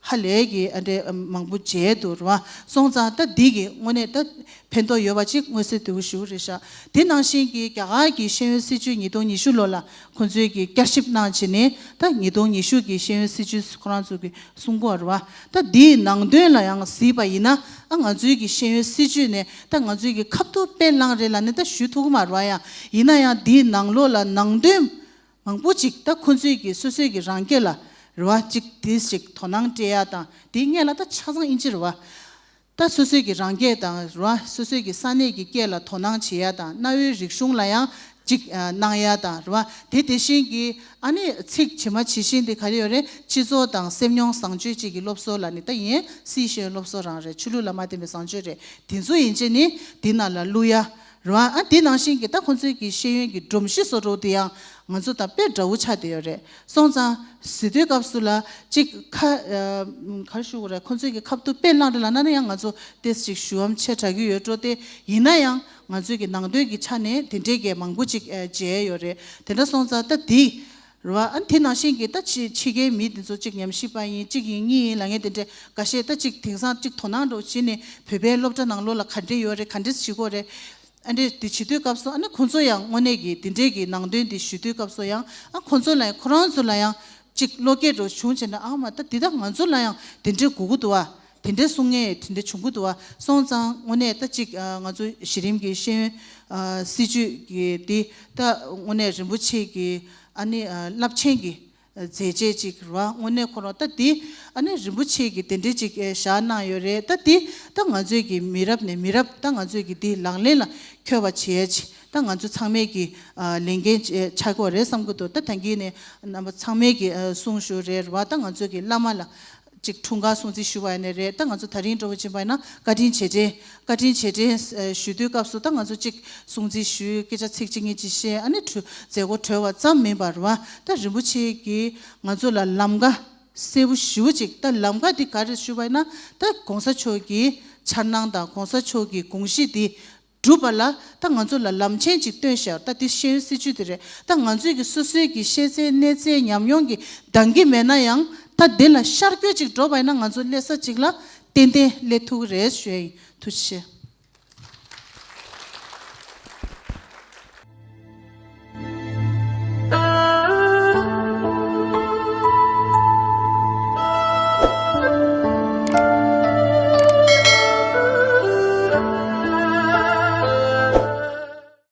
ཧ་ལས་ཀྱི་ཨ་འདྲས་མང་པོ་མཇལ་འདུག་རེད་བ། སོང་ཙང་ད་འདི་གི་དངོས་གནས་ད་ཕན་ཐོགས་ཡོད་པ་ཅིག་མངོན་གསལ་དོད་པོ་ཞུ་གི་རེད་ཤག་དེ་ནང་བཞིན་གྱི་རྒྱ་གར་གྱི་ཤེས་ཡོན་སྲིད་བྱུས་ཉིས་སྟོང་ཉི་ཤུ་ལོ་ལ་ཁོང་ཚོས་ཀྱི་བསྐྱར་ཞིབ་གནང་བྱས་ནས་ད་ཉིས་སྟོང་ཉི་ཤུ་གི་ཤེས་ཡོན་སྲིད་བྱུས་ཁོ་རང་ཚོ་གི་གསུང་གོ་རེད་བ། ད་འདིའི་ནང་དོན་ལ་ཡང་གཟིགས་པ་ཡིན་ན་ཨ་ང་ཚོའི་གི་ཤེས་ཡོན་སྲིད་བྱུས་ནས་ད་ང་ཚོའི་གི་ཁ་ཐུག་དཔེ་བླངས་རེད་ལབ་ནས་ད་ཞུ་ཐུབ་ཀྱི་མ་རེད་བ། ཡང་ཡིན་ན་ཡང་འདིའི་ནང་ལོགས་ལ་ནང་དོན་མང་པོ་ཅིག་ད་ཁོ་ཚོའི་གི་སོ་སོའི་གི་རང་སྐད་ལ་རེད་བ། ཅིག་དེ་ཅིག་དོ་སྣང་སྤྲད་ཡ་དང་དེའི་སྔོན་ལ་ད་ཆ་ཚང་དབྱིན་ཇི་རེད་བ། ད་སོ་སོའི་གི་རང་སྐད་དང་རེད་བ། སོ་སོའི་གི་ས་གནས་ཀྱི་སྐད་ལ་དོ་སྣང་བྱེད་ཡ་དང་གནའ་བོའི་རིག་གཞུང་ལ་ཡང་ཅིག་ཨ་གནང་ཡ་དང་རེད་བ། དེ་དེ་བཞིན་གྱི་ཨ་ནི་ཚིག་ཇི་མ་ཇི་བཞིན་དེ་ག་རེ་ཡོད་རེད། སྤྱི་ཚོགས་དང་སེམས་མྱོང་བཟང་སྤྱོད་ཅིག་གི་སློབ་གསོ་ལ་ནི་ད་ཡིན་སྲིད་ཤེས་སློབ་གསོ་རང་རེད། ཆོས་ལུགས་ལ་མ་བརྟེན་པའི་བཟང་སྤྱོད་རེད། དེ་ཚོ་ཡིན་ཅེ་ནི་དེ་ནང་ལ་བླུག་ཡ་རེད་བ། ཨ་དེ་ནང་བཞིན་གྱི་ད་ཁོང་ཚོའི་གི་ཤེས་ཡོན་གྱི་སྒྲོམ་གཞི་བཟོ་འདྲ་དེ་ཡང་ང་ཚོ་དང་དཔེ་འདྲ་བོ་ཆགས་བསྡད་ཡོད་རེད། སོང་ཙང་ཟེར་དུས་སྐབས་སུ་ལ་ཅིག་ཁ་ཨ་ག་རེ་ཞུ་དགོས་རེད། ཁོང་ཚོའི་གི་ཁ་ཐུག་དཔེ་བླངས་རེད་ལབ་ན་ནི་ཡང་ང་ཚོ་ཏོག་ཙམ་ཞུ་བའམ་ཆེ་དྲགས་ཀྱི་ཡོད་འགྲོ་སྟེ། ཡིན་ན་ཡང་ང་ཚོའི་གི་ནང་དོན་གྱི་ཆ་ནས་དེ་འདྲའི་གི་མང་པོ་ཅིག་ཨ་མཇལ་ཡོད་རེད། དེ་འདྲ་སོང་ཙང་ད་དེ་རེད་བ། ཨ་དེ་ནང་བཞིན་གྱི་ད་ཕྱི་ཕྱི་རྒྱལ་མི་དེ་ཚོ་གཅིག་ཉམས་ཞིབ་པ་ཡིན། གཅིག་ཡིན་གཉིས་ཡིན་ལབ་མཁན་དེ་འདྲས་འགའ་ཤས་ད་གཅིག་དེང་སང་གཅིག་དོ་སྣང་འདྲ་བོ་བྱས་ནས་བོད་པའི་སློབ་གྲྭ་ནང་ལོགས་ལ་ག་འདྲས་ཡོད་རེད། ག་འདྲས་བྱེད་དགོས་རེད། ཨ་འདྲས་དེ་བྱེད་དུས་སྐབས་སུ་ཨ་ནི་ཁོང་ཚོ་ཡང་དངོས་གནས་ཀྱི་དེ་འདྲས་ཀྱི་ནང་དོན་དེ་ཞུ་དུས་སྐབས་སུ་ཡང་ཨ་ཁོང་ཚོ་ལ་ཡང་ཁོ་རང་ཚོ་ལ་ཡང་གཅིག་བློ་སྐྱེད་འདྲ་བོ་བྱུང་བྱས་ན། ཨ་མ་ད་འདི་ད་ང་ཚོ་ལ་ཡང་དེ་འདྲས་དགོས་ཀྱི་འདུག་ཨ། དེ་འདྲས་གསུང་མཁན་དེ་འདྲས་བྱུང་གི་འདུག་ཨ། སོང་ཙང་དངོས་གནས་ད་གཅིག་ཨ་ང་ཚོ་གཞི་རིམ་གྱི་ཤེས་ཡོན་ཨ་སྲིད་བྱུས་ཀྱི་དེ་ད་དངོས་གནས་རིན་པོ་ཆེ་གི་ཨ་ནི་ཨ་རླབས་ཆེན་གྱི་མཛད་རྗེས་ཅིག་རེད་བ། དངོས་གནས་ཁོ་རང་ད་འདི་ཨ་ནི་རིན་པོ་ཆེ་གིས་དེ་འདྲས་ཅིག་ཨེ་བཞག་གནང་ཡོད་རེད། ད་འདི་ད་ང་ཚོས་ཀྱི་མི་རབས་ནས་མི་རབས་ད་ང་ཚོས་ཀྱི་འདི་ལག་ལེན་ལ་འཁྱོལ་བ་བྱེད་ཡ་ཅིག་ད་ང་ཚོ་ཚང་མས་ཀྱི་ཨ་ལས་འགན་ཅིག་ཆགས་ཀྱི་ཡོད་རེད་བསམ་གྱི་འདུག་ད་ད་གིན་ནས་རྣམ་པ་ཚང་མས་ཀྱི་ཨ་གསུང་ཞུ་རེད་རེད་བ། ད་ང་ཚོས་ཀྱི་བླ་མ་ལ་ཅིག་འཁྲུངས་སྐར་སྲུང་བརྩི་ཞུ་བ་ཡིན་ནའི་རེད། ད་ང་ཚོ་ད་རིང་འདྲ་བོ་ཕྱིན་པ་ཡིན་ན་བཀའ་དྲིན་རྗེས་དྲན་བཀའ་དྲིན་རྗེས་དྲན་ཨ་ཞུ་དུས་སྐབས་སུ་ད་ང་ཚོ་ཅིག་སྲུང་བརྩི་ཞུས། སྐད་ཆ་ཚིག་གཅིག་གཉིས་ཅིག་བཤད། ཨ་ནི་གྲོལ་མཛད་སྒོ་གྲོལ་བ་ཙམ་མིན་པ་རེད་བ། ད་རིན་པོ་ཆེ་གིས་ང་ཚོ་ལ་ལམ་ཁ་གསལ་པོ་ཞེ་པོ་ཅིག་ད་ལམ་ཁ་འདི་ག་རེ་ཞུ་བ་ཡིན་ན་ད་གོང་ས་མཆོག་གི་འཆར་སྣང་དང་གོང་ས་མཆོག་གི་དགོངས་གཞི་འདི་སྒྲུབ་པ་ལ་ད་ང་ཚོ་ལ་ལམ་ཆེན་ཅིག་སྟོན་ཤག་ད་འདི་ཤེས་ཡོན་སྲིད་བྱུས་དེ་རེད། ད་ང་ཚོའི་གི་སོ་སོའི་གི་ཤེས་ཚད་གནས་ཚད་ཉམས་མྱོང་གི་འདང་གི་མེད་ན་ཡང་ད་འདི་ལ་ཤར་བསྐྱོད་ཅིག་འགྲོ་བ་ཡིན་ན་ང་ཚོ་སླེབས་ས་ཅིག་ལ་ ཏན་ཏན་སླེབས་ཐུབ་ཀྱི་རེད་ཞུ་ཡ་ཡིན། ཐུགས་རྗེ་ཆེ།